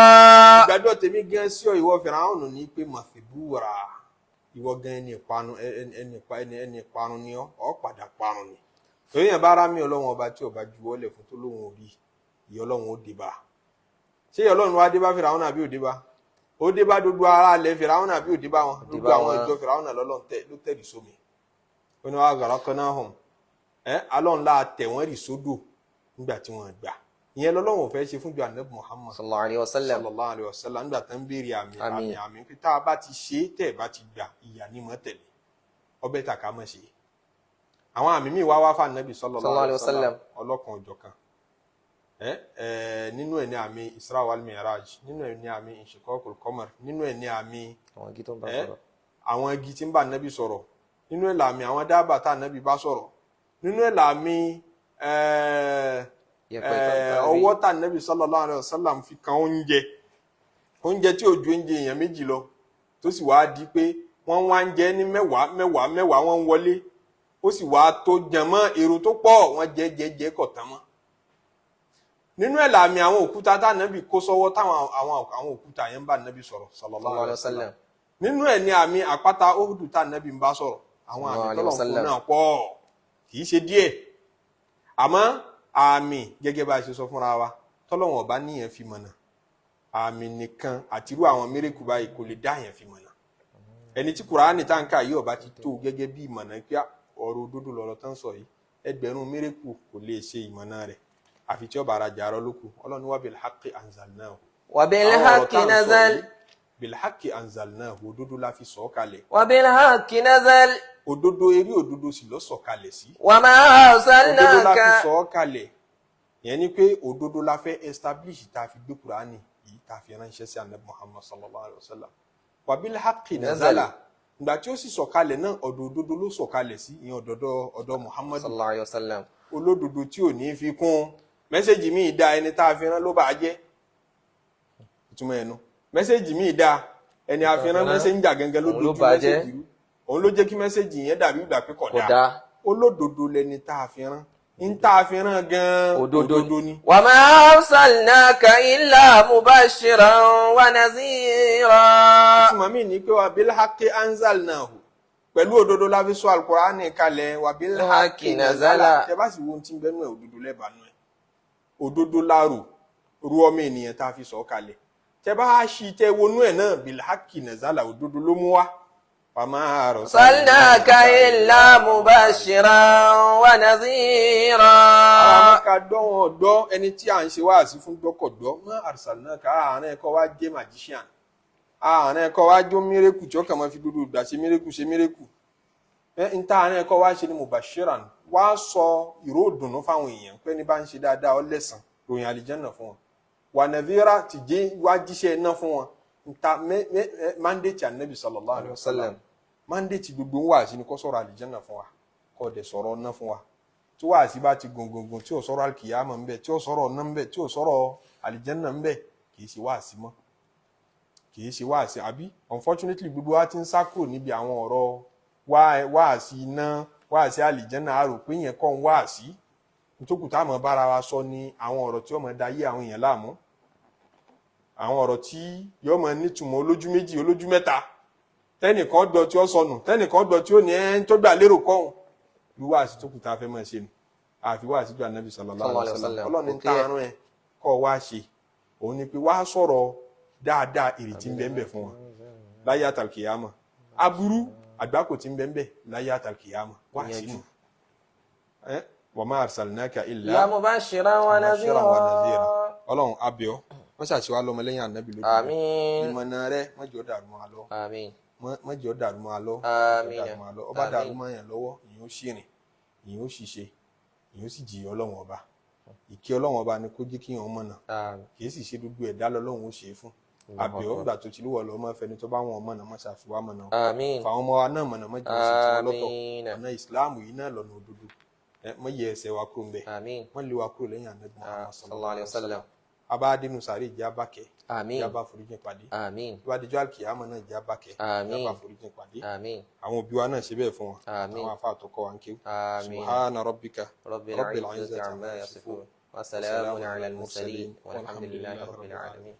Ìgbàgbọ́ tèmi gan sí ọ ìwọ Fìràhùn ní pé màfìbúra ìwọ gan ẹni ìparun, ẹni ìparun ni ọ, ọ padà parun ni. Torí yẹn bá rá mi ọlọ́run ọba tí ọba juwọ́lẹ̀ fún tó lóun ò rí ìyá ọlọ́run ó dé bá. Ṣé ìyá ọlọ́run wá dé bá Fìràhùn àbí ò dé bá? Ó dé bá gbogbo ara ilẹ̀ Fìràhùn àbí ò dé bá wọn? Gbogbo bá àwọn wọn. Ìjọ Fìràhùn lọ́lọ́run tẹ̀ ló tẹ̀lé sómi. Ó ní wàá gàrọ́ kan náà hàn ẹ́ alọ́run láà tẹ̀ wọ́n rì sódò nígbà tí wọ́n gbà. Ìyẹn lọ́lọ́run ò fẹ́ ṣe fún ju Ànábì Muhammad صلى الله عليه وسلم. sallallahu alayhi wa sallam nígbà tó ń béèrè àmì Àmì. Àmì àmì pé tá a bá ti ṣe é, tẹ̀ ẹ̀ bá ti gbà, ìyà ni mọ́ tẹ̀lé ọbẹ̀ tà ká mọ̀ ṣe. Àwọn àmì míì wá wá fún Ànábì sallallahu Sallallahu alayhi wa alayhi wa sallam sallam. ọlọ́kan òjọ̀kan ẹ ẹ nínú ẹ̀ ní àmì Isra wal Mi'raj, nínú ẹ̀ ní àmì Inshiqaqul Qamar, nínú ẹ̀ ní àmì Àwọn igi tó ń bá ẹ sọ̀rọ̀. Àwọn igi tí ń bá Ànábì sọ̀rọ̀, nínú ẹ̀ làmì àwọn dábàá tá Ànábì bá sọ̀rọ̀, nínú ẹ̀ làmì Yẹ̀pẹ̀ tó ń bá rí. Ọwọ́ tá Ànábì sallallahu alayhi wa sallam fi kan oúnjẹ, oúnjẹ tí ò ju oúnjẹ èèyàn méjì lọ, tó sì wáá di pé wọ́n wá ń jẹ ní mẹ́wàá mẹ́wàá mẹ́wàá, wọ́n ń wọlé, ó sì wáá tó jẹmọ́ èrò tó pọ̀, wọ́n jẹ jẹ jẹ kọ̀ tán mọ́. Nínú ẹ̀ làmì àwọn òkúta tá Ànábì kó sọ́wọ́, táwọn àwọn òkúta yẹn ń bá Ànábì sọ̀rọ̀ sallallahu Sallallahu alayhi alayhi wa sallam. wa sallam. Nínú ẹ̀ ní àmì àpáta Uhudu tá Ànábì ń bá sọ̀rọ̀. Àwọn àmì Sallallahu alayhi tọ́lọ̀ wa fún sallam. náà pọ̀, kì í ṣe díẹ̀. Àmọ́ àmì, gẹ́gẹ́ bá a ṣe sọ fúnra wa, tọ́lọ́wọ̀n ọba níyẹn fi mọ̀nà, àmì nìkan àtirú àwọn mérekù báyìí kò lè dá yẹn fi mọ̀nà. Ẹni tí Kùránì tá n kà yìí ọba ti tó gẹ́gẹ́ bí ìmọ̀nà pé ọ̀rọ̀ òdodo lọ̀rọ̀ tán sọ yìí, ẹgbẹ̀rún mérekù kò lè ṣe ìmọ̀nà rẹ̀, àfi tí ọba arajà arọ lóku. Ọlọ́run wa bil haqqi anzalnahu. وبالحق Àwọn ọ̀rọ̀ tá à ń sọ نزل. yìí, bil haqqi anzalnahu, òdodo la fi sọ̀ kalẹ̀. وبالحق نزل. Òdodo, eré òdodo sì ló sọ̀ kalẹ̀ sí. وما Òdodo la fi أرسلناك sọ̀ ọ́ kalẹ̀. Ìyẹn ni pé òdodo la fẹ́ establish tá a fi gbé Kùránì yìí tá a fi ránṣẹ́ sí Anabi Muhammad sallallahu alayhi wa sallam. Wa bil haqqi nazala. Ìgbà tí ó sì sọ̀kalẹ̀ náà, ọ̀dọ̀ òdodo ló sọ̀kalẹ̀ sí, ìyẹn ọ̀dọ̀ Muhammadu Sallallahu alayhi wa sallam. Olódodo tí ò ní fi kún. Message míì dá, ẹni tá a fi rán ló bá a jẹ́. Ìtumọ̀ ẹnu, message míì dá, ẹni a fi rán, messenger gangan ló Òun ló dojú bà á jẹ́. message rú. Òun ló jẹ́ kí message yẹn dàbí ìgbà pé kò Kò dáa. dáa. Olódodo lẹni tá a fi rán, ń tá a fi rán gan òdodo ni. Wa ma arsalnaka illa mubashiran wa nazira. Ìtumọ̀ mi ni pé wa bil haqqi anzalnahu, pẹ̀lú òdodo la fi sọ alukur'ani kalẹ̀. Wa bil haqqi nazala. Tẹ bá sì wo ohun tí ń bẹ́nu ẹ̀, òdodo lẹ́bàá nù ẹ̀. Òdodo láàrò ru ọmọ ènìyàn tá a fi sọ kalẹ̀. Tẹ bá ṣí tẹ wọnú ẹ̀ náà, bil haqqi nazala, òdodo ló mú wá. Wa ma Arsalnaka illa mubashiran wa nazira. Àwọn amẹ́ka gbọ́, wọn gbọ́. Ẹni tí à ń ṣe wáàsí fún gbọ́kọ̀gbọ́. Ma arsalnaka, àárín ẹ̀kọ́ wa jẹ́ magician, àárín ẹ̀kọ́ wa jó miracle tí ó kàn máa fi dúdú ìgbà ṣe miracle, ṣe miracle. Ẹ ń tá àárín ẹ̀kọ́ wa ṣe ni mubashiran, wá sọ ìró ìdùnnú fáwọn èèyàn pé ní bá ń ṣe dáadáa, ọ lẹ́sàn, ròyìn àlìjẹ́nà fún wọn. Wà nadhira, ti jẹ́ wá jíṣẹ́ iná fún wọn. Nta mẹ mandate anabi sallallahu alayhi wa sallam, mandate gbogbo ń wá sí ni kó sọ̀rọ̀ àlìjẹ́nà fún wa, kó dẹ̀ sọ̀rọ̀ ọ̀nà fún wa. Tí wàásí bá ti gungungun, tí ò sọ̀rọ̀ alikiyama ń bẹ, tí ò sọ̀rọ̀ ọ̀nà ń bẹ, tí ò sọ̀rọ̀ àlìjẹ́nà ń bẹ, kì í ṣe wáàsí mọ́, kì í ṣe wáàsí. Àbí unfortunately, gbogbo wa ti ń sá kúrò níbi àwọn ọ̀rọ̀ wáàsí iná, wáàsí àlìjẹ́nà. A rò pé yẹn kọ́ ń wáàsí. Nítòkù tá a mọ̀ bára wa sọ ni àwọn ọ̀rọ̀ tí ó mọ̀ da yé àwọn èèyàn láàmú, àwọn ọ̀rọ̀ tí yóò mọ̀ nítumọ̀ olójú méjì, olójú mẹ́ta, tẹ́nìkan gbọ́ tí ó sọnù, tẹ́nìkan gbọ́ tí ó ní ẹ́ tó gbà lérò kọ́hún. Irú wáàsí tó kù tá a fẹ́ máa ṣe nù. Àfi wáàsí ju ànábì sallallahu alaihi wasallam. Ọlọ́run ní tààrùn ẹ̀ kọ́ wá ṣe òun ni pé wá sọ̀rọ̀ dáadáa, èrè tí ń bẹ ń bẹ fún wọn láyé àtàlùkìyàmọ̀, aburú àgbákò tí ń bẹ ń bẹ láyé àtàlùkìyàmọ̀, wá sínú ẹ. Wa ma arsalnaka illa mubashiran wa mubashiran wa nadhira. Nadhira. Ọlọ́run abẹ́ọ́, wọ́n ṣàṣewá lọ́mọlẹ́yìn ànábì lójú. Àmín. Ìmọ̀nà rẹ má jẹ́ ó dàrú mọ́ wa lọ. Àmín. Má jẹ́ ó dàrú mọ́ wa lọ. Àmín. Má jẹ́ ó dàrú mọ́ wa lọ. Ọba Àmín. dàrú mọ́ yàn lọ́wọ́, ìyẹn ó ṣìrìn, ìyẹn ó ṣìṣe, ìyẹn ó sì jìyà. Ọlọ́run ọba, ìkẹ́ Ọlọ́run ọba ni kó jẹ́ kí yàn mọ̀nà. Àmín. Kì í sì ṣe gbogbo ẹ̀dá lọ́lọ́run ó ṣe é fún. Àbíọ́ ìgbà tó ti lúwọ̀ lọ́mọ fẹni tó bá wọn mọ̀nà, mọ́ ṣàfiwá mọ̀nà. Àmín. Fàwọn ọmọ wa náà mọ̀nà, mọ́ jẹ́ òsì tí wọ́n lọ́tọ̀. Àmín. Ọ̀nà ìsìláàmù yìí náà lọ́nà òdodo. Ẹ mọ́ yẹ ẹsẹ̀ wa kúrò ńbẹ̀. Àmín. Wọ́n lé wa kúrò lẹ́yìn ànábì Muhammad Sallallahu alayhi wa sallam. Abá dénú sàárè, ìjẹ́ abákẹ́. Àmín. Ìjẹ́ abá foríjìn pàdé. Àmín. Tó bá dijọ́ àlùkìyámà náà, ìjẹ́ abákẹ́. Àmín. Ìjẹ́ abá foríjìn pàdé. Àmín. Àwọn òbí wa náà ṣe bẹ́ẹ̀ fún wọn. Àmín. Àwọn afá àtọkọ wa ń kéwù. Àmín. Subhana rabbika Rabbil izzati amma yasifun wa salamun ala al-mursalin walhamdulillahi rabbil alamin.